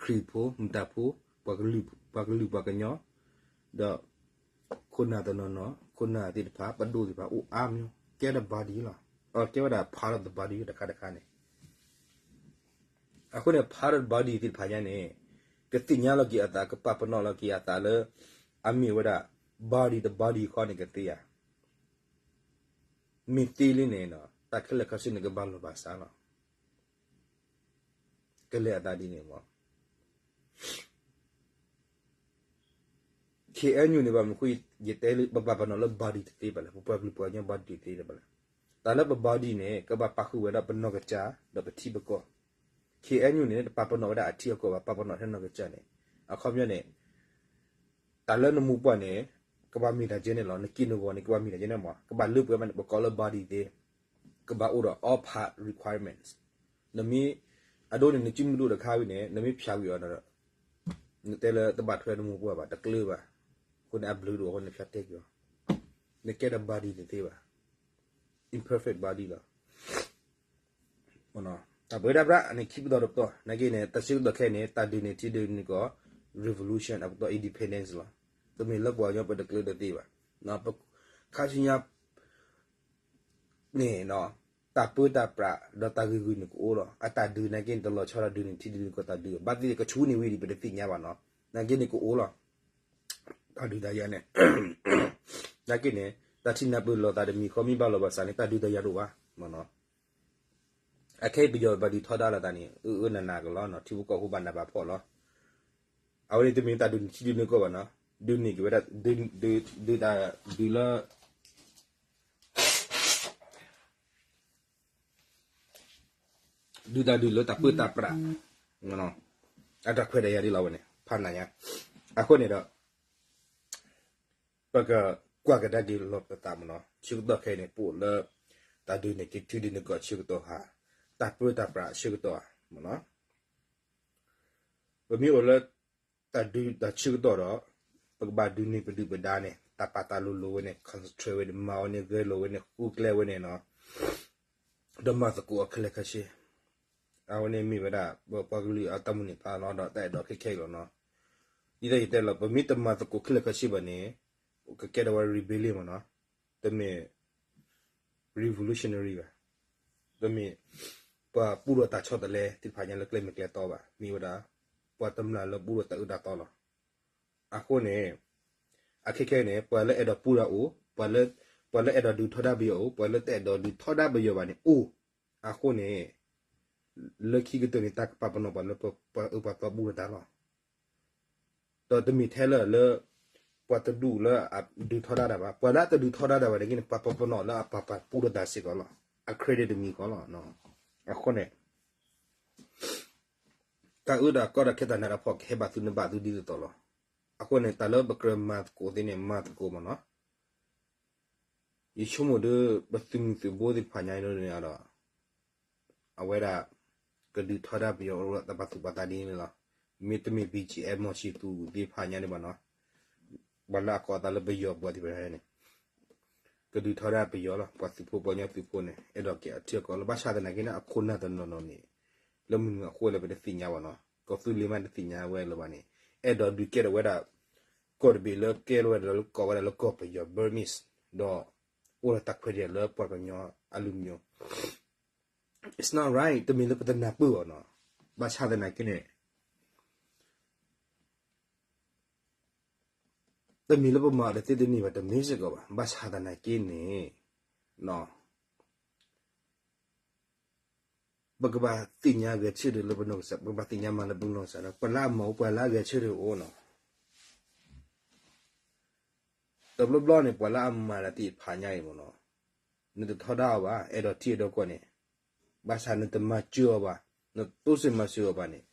ခရံာ်ဖိ, မတၤဖိ, ပှၤကလုာ်ပှၤကညီ, ဒီးခိၣ်နၢ်တနီၤနီၤ, ခိၣ်နၢ်သ့ၣ်တဖၣ်, ပဒိၣ်သ့ၣ်တဖၣ် အိၣ်အါမး, ကဲဒီး body လီၤ. အကဲဝဲဒၣ် part of the body တခါတခါန့ၣ် အဃိန့ၣ် part of the body သ့ၣ်တဖၣ်ညါန့ၣ် ကသ့ၣ်ညါလီၤက့ၤအသး, ကပာ်ပနီၣ်လီၤက့ၤအသးလၢ အမ့ၢ်ဝဲဒၣ် body တ body ဃီန့ၣ် ကသ့ဧါ. မ့ၢ်သ့လံန့ၣ် တၢ်ခဲလၢာ်ခဲဆ့န့ၣ် ကဘၣ်လီၢ်ဘၣ်စးလီၤ. ကလဲၤအသးဒ်န့ၣ်မး. ခ့ၣ်အဲၣ်ယူၣ်န့ၣ် ဘၣ်မနုၤအဃိ ယတဲလၢ ပပာ်ပနီၣ်လၢ body တသ့ဘၣ်လဲၣ်, ပပှၤကလုာ်ပှၤကညီ body တသ့ဘၣ်လဲၣ်. တၢ်လၢပ body န့ၣ် ကဘၣ်ပာ်ဃုာ်ဝဲဒၣ်ပနီၢ်ကစၢ် ဒီးပထံပကီၢ်. ခ့ၣ်အဲၣ်ယူၣ်န့ၣ် တပာ်ပနီၣ်ဝဲဒၣ်အထံအကီၢ်ဘၣ်, ပာ်ပနီၣ်ထဲနီၢ်ကစၢ်န့ၣ်. အခီပညီန့ၣ် တၢ်လၢနမိၢ်ပှၢ်န့ၣ် ကဘၣ်မ့ၢ်တၢ်ကဲန့ၣ်လီၤ, နက့ၢ်နဂီၤန့ၣ် ကဘၣ်မ့ၢ်တၢ်ကဲန့ၣ်မး, ကဘၣ်လၢပှဲၤမးန့ၣ် ပကိးလၢ body သ့, ကဘၣ်အိၣ်ဒီး all part requirements. နမ့ၢ် အဒိန့ၣ် နစုမုၢ်ဒိၣ်တခါဝံၤန့ၣ် နမ့ၢ်ဖၠးဝံၤအီၤဒီး နတဲလၢတဘၣ်ထွဲနမိၢ်ပှၢ်ဘၣ်, တကျၢၤဘၣ်. အဃိန့ၣ် အဘျုးဒိၣ်အဃိန့ၣ် ဖၠးတဲက့ၤအီၤ, နကဲဒီး body တသ့ဘၣ်, imperfect body လီၤ. တၢ်ပၢတၢ်ပြးန့ၣ် ခံပတီၢ်တပတီၢ် နာ်က့န့ၣ် တၢ်ဆၢကတီၢ်ခဲအံၤန့ၣ် တၢ်ဒုးန့ၣ်ထံဒုးန့ၣ်ကီၢ် revolution အပတီၢ် independence လီၤ. တမ့ၢ်လၢပှၤကညီပတကျၢၤတသ့ဘၣ်. ခါဆူညါ န့ၣ် တၢ်ပၢတၢ်ပြးဒီးတၢ်ဂ့ၢ်ဂုာ်န့ၣ်ကအိၣ်လီၤ. အတၢ်ဒုးနာ်က့န့ၣ် တလီၤဆီဒီးဒုးန့ၣ်ထံဒုးန့ၣ်ကီၢ်တၢ်ဒုး ဘၣ်သ့ၣ်သ့ၣ်ကဆူန့ၣ်ဝံၤဒံး ပတသ့ၣ်ညါဘၣ်နီၤ. နာ်က့န့ၣ်ကအိၣ်လီၤ. တၢ်ဒုးတၢ်ယၤန့ၣ် နာ်က့န့ၣ် တၢ်ထံၣ်နၢ်ပၢၢ်လိာ်သးတမံၤဃီ မ့ၢ်ဘၣ်လိာ်ဘၣ်စးန့ၣ် တၢ်ဒုးတၢ်ယၤဒိၣ်ဘၣ်မနီၤ. အခဲအံၤပယီၤဘၣ်ဒုးထီဒါလိာ်သးန့ၣ် အၢအၢနးနးကလီၤနီၤ, ထံဖိကီၢ်ဖိဘၣ်နးဘၣ်ဖှီၣ်လီၤ. အဝဲန့ၣ်တမ့ၢ်တၢ်ဒုးန့ၣ်ထံဒုးန့ၣ်ကီၢ်ဘၣ်နီၤ, ဒုးန့ၢ်က့ၤဝဲဒၣ် ဒုးတၢ်ဒုးလၢ ဒုးတၢ်ဒုးလၢတၢ်ပၢတၢ်ပြး အတၢ်ခွဲးတၢ်ယာ်ဒ်လီၤဝဲန့ၣ် ဖးနးညါ. အဃိန့ၣ်ဒီး ပကကွၢ်ကဒါက့ၤလီၤပသးမနီၤ, ဆၢကတီၢ်ခဲအံၤန့ၣ် ပအိၣ်လၢ တၢ်ဒုးန့ၣ်က့ၤထံဒုးန့ၣ်ကီၢ်ဆၢကတီၢ်ဧါ, တၢ်ပၢတၢ်ပြးဆၢကတီၢ်ဧါမနီၤ. ပမ့ၢ်အိၣ်လၢ တၢ်ဒုးတၢ်ဆၢကတီၢ်ဒီး ပကဘၣ်ဒုးန့ၢ်ပဒုၣ်ပဒါန့ၣ် တၢ်ပာ်တၢ်လိၤလိၤဝဲန့ၣ် concentrate ဝဲန့ၣ် မၤဝဲန့ၣ် ဂဲၤလိာ်ဝဲန့ၣ် ဃုကျဲဝဲန့ၣ်နီၤ, ဒီးမၤသကိးအီၤခဲလၢာ်ခဲဆ့. အဝဲန့ၣ်မ့ၢ်ဝဲဒၣ် ပပှၤကလုာ်အတၢ်မုၢ်န့ၢ်ဖးလီၤဒီး တၢ်အဲၣ်ဒိးခဲခဲအံၤလီၤနီၤ. ဒ်သိးယတဲလီၤ ပမ့ၢ်တမၤသကိးခဲလၢာ်ခဲဆ့ဘၣ်န့ၣ် ကကဲထီၣ်ဝဲ rebellion မနီၤ, တမ့ၢ် revolutionary ဘၣ်, တမ့ၢ် ပှၤပူထီၣ်တၢ်ဆီတလဲသ့ၣ်တဖၣ်ညါလၢကျဲမ့ၢ်ကျဲတီဘၣ်, မ့ၢ်ဝဲဒၣ် ပှၤတမျၢ်လၢပူထီၣ်တၢ်အၢတၢ်သီလီၤ. အဃိန့ၣ် အခဲခဲအံၤန့ၣ် ပှၤလၢအဲၣ်ဒိးပူထီၣ်အိၣ်, ပှၤလၢအဲၣ်ဒိးဒုးထီဒါပယီၤအိၣ်, ပှၤလၢတအဲၣ်ဒိးဒုးထီဒါပယီၤဘၣ်န့ၣ်အိၣ်. အဃိန့ၣ် လၢခံကတၢၢ်န့ၣ် တၢ်ကပာ်ပနီၣ်ပှၤလၢပှၤအၢပှၤသီပူထီၣ်တၢ်လီၤ. ဒီးတမ့ၢ်ထဲလၢ လၢ ပှၤတဒူၣ်လၢအဒုးထီဒါတၢ်ဘၣ်, ပှၤလၢအတဒုးထီဒါတၢ်ဘၣ်န့ၣ်က့န့ၣ် ပှၤပာ်ပနီၣ်လၢအပာ်ပာ်ပူထီၣ်တၢ်စ့ၢ်ကီးလီၤ. အ credit တမံၤဃီလီၤ. အဃိန့ၣ် တၢ်အၢတၢ်ကီတၢ်ခဲတၢ်နးတၢ်ဖှီၣ်ကဟဲဘၣ်သုန့ၣ်ဘၣ်သုဒ်သိးသိးလီၤ. အဃိန့ၣ် တၢ်လၢပကြၢးမၤသကိးသ့န့ၣ် မၤသကိးမနီၤ. ယဆိကမိၣ်ဒီး ပသုးမုၢ်သုးဘိသ့ၣ်တဖၣ်ညါန့ၣ်ဒီး အဝဲဒၣ် ကဒုးထီဒါပယီၤအိၣ်ဒီးတၢ်ပာ်သူၣ်ပာ်သးဒ်န့ၣ်လီၤ. မ့တမ့ၢ် ဘီၣ်ကၠံၣ်အဲၣ် မီၢ်ဆံၣ်သူးသ့ၣ်တဖၣ်ညါန့ၣ်ဘၣ်နီၤ, ပှၤလၢအကိးအသးလၢပယီၤပှၤသ့ၣ်တဖၣ်န့ၣ် ကဒုးထီဒါပယီၤလီၤ. ပှၤသုးဖိပှၤကညီသုးဖိန့ၣ် အဲၣ်ဒိးကဲအထံအကီၢ်လီၤ. ဘၣ်ဆၣ်သနာ်က့န့ၣ် အခိၣ်နၢ်တနီၤနီၤန့ၣ် လၢမနုၤအဃိလဲၣ်ပတသ့ၣ်ညါဘၣ်နီၤ, ကီၢ်သူလ့ၤမးတသ့ၣ်ညါဝဲလၢၤဘၣ်န့ၣ် အဲၣ်ဒိးဒုးကဲထီၣ်ဝဲဒၣ် ကီၢ်တဘ့ၣ်လၢကဲထီၣ်ဝဲဒၣ်လၢကိးဝဲဒၣ်လၢကီၢ်ပယီၤ Burmese ဒီး အိၣ်ဒီးတၢ်ခွဲးတၢ်ယာ်လၢပှၤကညီအလုၢ်မံၤ It's not right, တမ့ၢ်လၢပတနၢ်ပၢၢ်ဘၣ်နီၤ. ဘၣ်ဆၣ်သနာ်က့န့ၣ် တမ့ၢ်လၢပမၤအီၤတသ့တန့ၢ်ဘၣ် တမ့ၢ်စ့ၢ်ကီးဘၣ်. ဘၣ်ဆၣ်သနာ်က့န့ၣ် ပကဘၣ်သ့ၣ်ညါဂဲၤဆၢထၢၣ်လၢပနီၢ်ကစၢ်, ပကဘၣ်သ့ၣ်ညါမၤလၢပနီၢ်ကစၢ်လီၤ. ပှၤလၢအမၤအိၣ် ပှၤလၢအဂဲၤဆၢထၢၣ်အိၣ်နီၤ. တဘျီဘျီန့ၣ် ပှၤလၢအမၤတၢ်သ့ၣ်တဖၣ်ညါအံၤမ့ၢ်နီၤ, နတထီဒါအီၤဘၣ်, အဲၣ်ဒိးထံအဲၣ်ဒိးကီၢ်န့ၣ်, ဘၣ်ဆၣ်နတမၤစၢၤအီၤဘၣ်, နတိစၢၤမၤစၢၤအီၤဘၣ်န့ၣ်,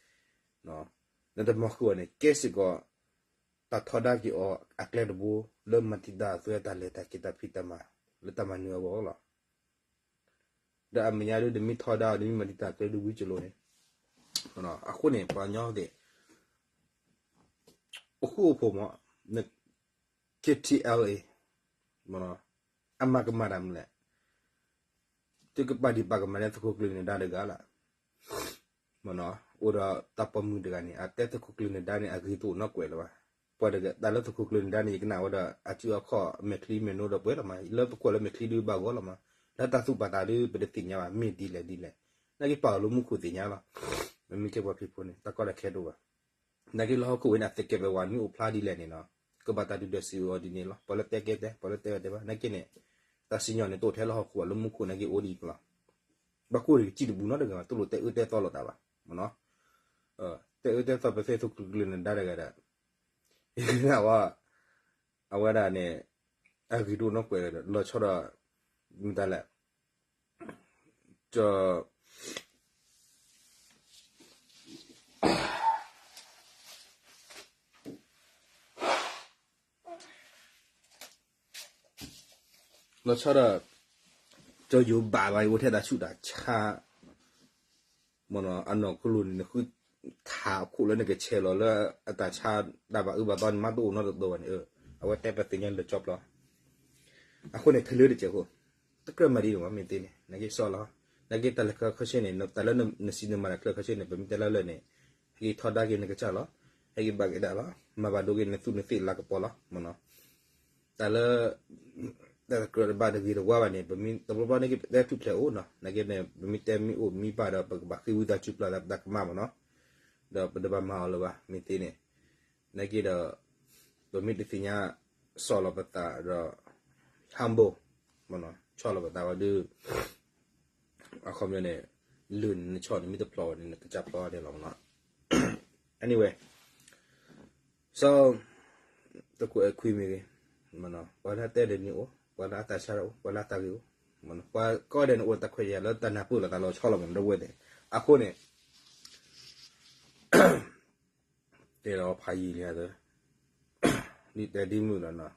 နတမၤဃုာ်အီၤန့ၣ် ကဲစ့ၢ်ကီး တၢ်ထီဒါက့ၤအီၤအကျဲတဘိ လၢမၤတံာ်တာ်အသွဲအတၢ်လဲၤတၢ်က့ၤတၢ်ဖံးတၢ်မၤ လၢတၢ်မၤနၢၤအဂီၢ်လီၤ. ဒီးအမဲာ်ညါဒ် နမ့ၢ်ထီဒါအီၤ နမ့ၢ်မၤတံာ်တာ်အကျဲဒ်ဝံၤကလိၤန့ၣ်, အဃိန့ၣ် ပှၤကညီသ့ၣ် အိၣ်ဃူအိၣ်ဖိးမး, KTLA အမၤကမၣ်တၢ်မနုၤလဲၣ်, သုကပာ်ဒံးပာ်ကမၣ်လၢသုးခိၣ်ကျၢၢ်နဒါတဂၤလီၤ. အိၣ်ဒီးတၢ်ပိာ်မုၣ်တဂၤန့ၣ် အတဲသုးခိၣ်ကျၢၢ်နဒါန့ၣ် အဂ့ၤတအိၣ်နီတကွဲးလၢၤဘၣ်. ပှၤတဂၤ တၢ်လၢသုးခိၣ်ကျၢၢ်နဒါန့ၣ် ယကနၣ်ဝဲဒီး အစုအခီၣ်မဲာ်ချံမဲာ်နိဒီးပှဲၤလီၤမး, လၢပကွၢ်လၢမဲာ်ချံဒုးဘၣ်ဂီၢ်လီၤမး, လၢတၢ်သူၣ်ပာ်သးဒုး ပတသ့ၣ်ညါဘၣ် မ့ၢ်ဒ်လဲၣ်ဒ်လဲၣ်, နာ်က့ပာ်အီၤလၢမူခိၣ်သ့ၣ်ညါလီၤ. မ့မ့ၢ်ကဲပှၤခရံာ်ဖိန့ၣ် တၢ်ကီတၢ်ခဲတအိၣ်ဘၣ်. နာ်က့လၢဟီၣ်ခိၣ်ဝဲန့ၣ် အသကဲးပဝးမ့ၢ်အိၣ်ဖျါဒ်လဲၣ်န့ၣ်နီၤ, ကဘၣ်တၢ်ဒုးဒွဲၣ်စံးအီၤဒ်န့ၣ်လီၤ. ပှၤလၢတဲကဲတဲ ပှၤလၢတဲဝဲတဲဘၣ် နာ်က့န့ၣ် တၢ်စံၣ်ညီၣ်န့ၣ် တအိၣ်ထဲလၢဟီၣ်ခိၣ်ဘၣ် လၢမူခိၣ်နာ်က့အိၣ်ဒ်အံၤလီၤ. ဘၣ်ကိၣ်တကစံၣ်တဘူးနီတဂၤဘၣ် တလိၣ်တဲအၢတဲသီလိာ်သးဘၣ်, မ့ၢ်နီၤ. တဲအၢတဲသီပသ့ၣ်သုးခိၣ်ကျၢၢ်နဒါတဂၤဒီး အဝဲဒၣ်န့ၣ် အဂ့ၤတအိၣ်နီတကွဲးဒီး လီၤဆီဒီး မတၤလဲၣ် ကၠီ လီၤဆီဒီး ကၠီယိၤဘၣ်ဘၣ် ယအိၣ်ထဲတၢ်ဆူးတၢ်ဆါ မ့ၢ်နီၤ အနီၢ်ကလိၣ်န့ၣ် နဃုထးအခိၣ်လၢနကဆဲးလီၤလၢအတၢ်ဆါ တၢ်ဘၣ်အၢဘၣ်သီန့ၣ် မ့ၢ်တအိၣ်နီတသိးဘၣ်န့ၣ် အဝဲတဲပသ့ၣ်ညါလၢကၠီပျီ အဃိန့ၣ် ထဲလၢတစဲးဖိ တကြၢးမၤဒ်န့ၣ်မ့ၢ်သ့န့ၣ် နာ်က့စီလီၤ နာ်က့တၢ်လဲၤခီဆ့န့ၣ် တၢ်လၢနစံးနမၤတၢ်ချၢခီဆ့န့ၣ် ပမ့ၢ်တဲလၢလၢာ်န့ၣ် ဟဲက့ၤထီဒါက့ၤနကစၢ်လီၤ, ဟဲက့ၤဘၣ်က့ၤဒၣ်လီၤ, မၤဘၣ်ဒိက့ၤနသူးနသ့ၣ်လၤကပီၤလီၤမ့ၢ်နီၤ. တၢ်လၢ တၢ်တကြၢးတဘၣ်တဂ့ၤတဝါဘၣ်န့ၣ် ပမ့ၢ်တဘျီဘျီန့ၣ်က့ၤ ပတဲထူၣ်ဖျဲးအိၣ်နီၤ, နာ်က့န့ၣ် ပမ့ၢ်တဲမ့ၢ်အိၣ်မ့ၢ်ဘၣ်ဒီး ပကဘၣ်ဃ့ဝံသးစူၤပျၢ်သးပတၢ်ကမၣ်မ့ၢ်နီၤ, ဒီးပတဘၣ်မၤအီၤလၢၤဘၣ် မ့ၢ်သ့န့ၣ်, နာ်က့ဒီး ပမ့ၢ်တသ့ၣ်ညါ စီၣ်လီၤပသးဒီး humble မ့ၢ်နီၤ, ဆီၣ်လီၤပသးဝဲဒုး အခီပညီန့ၣ် လၢာ်န့ၣ်နဆီၣ်န့ၣ် မ့ၢ်တဖျိးဘၣ်န့ၣ် နကစၢ်ဖျိးဒဲးလီၤမ့ၢ်နီၤ. Anyway, so တကွဲးခွံမ့ၢ်ဂ့ၤ, ပှၤလၢအတဲဒၣ်န့ၣ်အိၣ်, ပှၤလၢအသးဆါတၢ်အိၣ်, ပှၤလၢအသးဂ့ၤအိၣ်, ပှၤကိးဂၤဒဲးန့ၣ်အိၣ်တၢ်ခွဲးတၢ်ယာ်လၢတၢ်နၢ်ပၢၢ်လိာ်သးလီၤဆီလီၤမ့ၢ်နီၤ ဒီပုၢ်ဝဲၢ်သ့ၣ်, အဃိန့ၣ် တဲလီၤဖးယံာ်လံဧါ, ဒ်တဲဒ်မုၣ်လီၤနီၤ.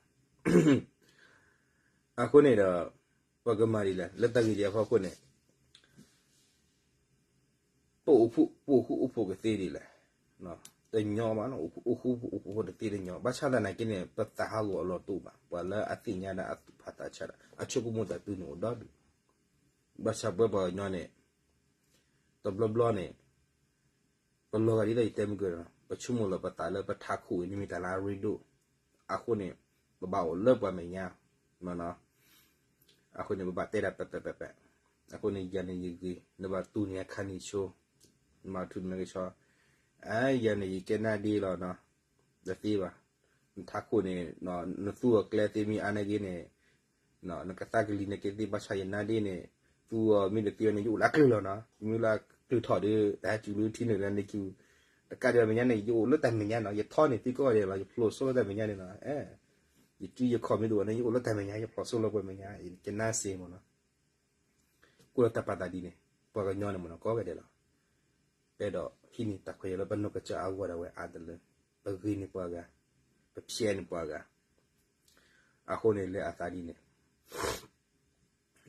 အဃိန့ၣ်ဒီး ပကမၤဒ်လဲၣ် လၢတၢ်ဂ့ၢ်ဒ်အဖီခိၣ်န့ၣ် ပအိၣ်ဃူအိၣ်ဖိးကသ့ဒ်လဲၣ်, တညီဘၣ်နီၤ, အိၣ်ဃူအိၣ်ဖိးတသ့တညီ, ဘၣ်ဆၣ်သနာ်က့န့ၣ် ပသးဟးဂီၤအလီၢ်တအိၣ်ဘၣ်, ပှၤလၢအသ့ၣ်ညါဒီးအသူၣ်ဖးသးဆါဒီး အဆိကမိၣ်တၢ်တုၤန့ၣ်အိၣ်ဒီဒူၣ်, ဘၣ်ဆၣ်ပဝဲပှၤကညီန့ၣ် တဘျီဘျီန့ၣ် ပလီၤဂာ်ဒ်သိးယတဲမုၢ်ကၢၤနီၤ, ပဆိကမိၣ်လၢပသးလၢပထးခိၣ်အံၤ မ့မ့ၢ်တၢ်လၢအရ့ဒိၣ်, အဃိန့ၣ် ပဘၣ်အိၣ်လၢပှၤမဲာ်ညါ, မ့ၢ်နီၤ, အဃိန့ၣ် ပဘၣ်တဲဒၣ်ပၢ်ပၢ်ပၢ်ပၢ်, အဃိန့ၣ် ယၤန့ၣ်ယဂ့ၤ, နဘၣ်တူၢ်န့ၢ်အခါန့ၣ်ဆိ, နဘၣ်ထူၣ်န့ၢ်ကဆီ, အါ ယၤန့ၣ်ယကဲနါဒ့လီၤနီၤ, တသ့ဘၣ်, နထးခိၣ်န့ၣ် နသူအီၤကျဲသ့မ့ၢ်အါန့ၣ်ဂ့ၤန့ၣ် နကသးကလံၤန့ၣ်က့သ့ ဘၣ်ဆၣ်ယနါဒ့န့ၣ် သူအီၤမ့ၢ်တသ့ဘၣ်န့ၣ် ယအိၣ်လၢအကလုၢ်လီၤနီၤ, မ့ၢ်လၢအကလုၢ်ထီၣ်ဒီး တၢ်ဟဲစူၤလၢထံနုာ်လၢန့ၣ်က့, တကးဒံးဘၣ်မဲာ်ညါန့ၣ် ယအိၣ်လၢတၢ်မဲာ်ညါနီၤ, ယထီန့ၢ်သုကိးဂၤဒဲးလီၤ, ယဖျိးစိလၢတၢ်မဲာ်ညါန့ၣ်နီၤ, ယစုယခီၣ်မ့ၢ်တအိၣ်န့ၣ် ယအိၣ်လၢတၢ်မဲာ်ညါ, ယဖျိးစိလၢပှၤမဲာ်ညါ, ယကနါစ့မ့ၢ်နီၤ, ကိးလီၤတၢ်ပာ်သးဒ်န့ၣ်, ပှၤကညီန့ၣ်မ့ၢ်နီၤ ကိးဂၤဒဲးလီၤ, ပအဲၣ်ဒိးဟံးန့ၢ်တၢ်ခွဲးယာ်လၢပနီၢ်ကစၢ်အဂီၢ်ဒၣ်ဝဲအါတလၢ, ပဂ့ၤန့ၢ်ပှၤဂၤ, ပဖျဲးန့ၢ်ပှၤဂၤ, အဃိန့ၣ်လၢအသးဒ်န့ၣ်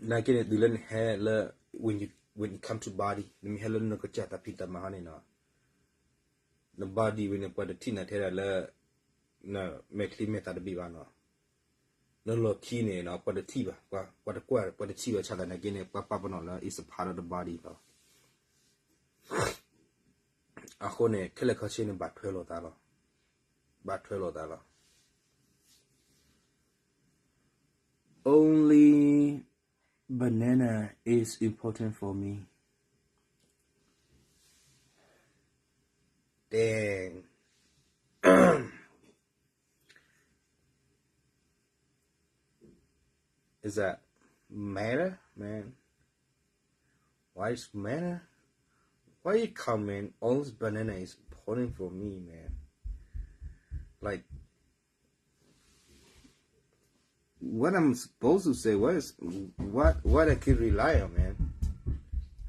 နာ်က့န့ၣ် တုၤလၢနဟဲလၢ when you, when it come to body နမ့ၢ်ဟဲလၢနကစၢ်တၢ်ဖံးတၢ်မၤဟီန့ၣ်နီၤ, န body ဝဲန့ၣ် ပှၤတထံၣ်နၤထဲဒၣ်လၢ နမဲာ်ချံမဲာ်သးတဘ့ၣ်ဘၣ်နီၤ, နလီၢ်ခံန့ၣ်နီၤ ပှၤတထံၣ်ဘၣ်, ပှၤတကွၢ် ပှၤတထံၣ်ဘၣ်ဆၣ်သနာ်က့န့ၣ် ပှၤပာ်ပနီၣ်လၢ is a part of the body လီၤ. အဃိန့ၣ် ခဲလၢာ်ခဲဆ့န့ၣ် ဘၣ်ထွဲလိာ်သးလီၤ, ဘၣ်ထွဲလိာ်သးလီၤ. Only banana is important for me. Dang. Is that matter, man? Why is matter? Why you comment all this banana is important for me, man? Like, what I'm supposed to say, what is, what, what I can rely on, man?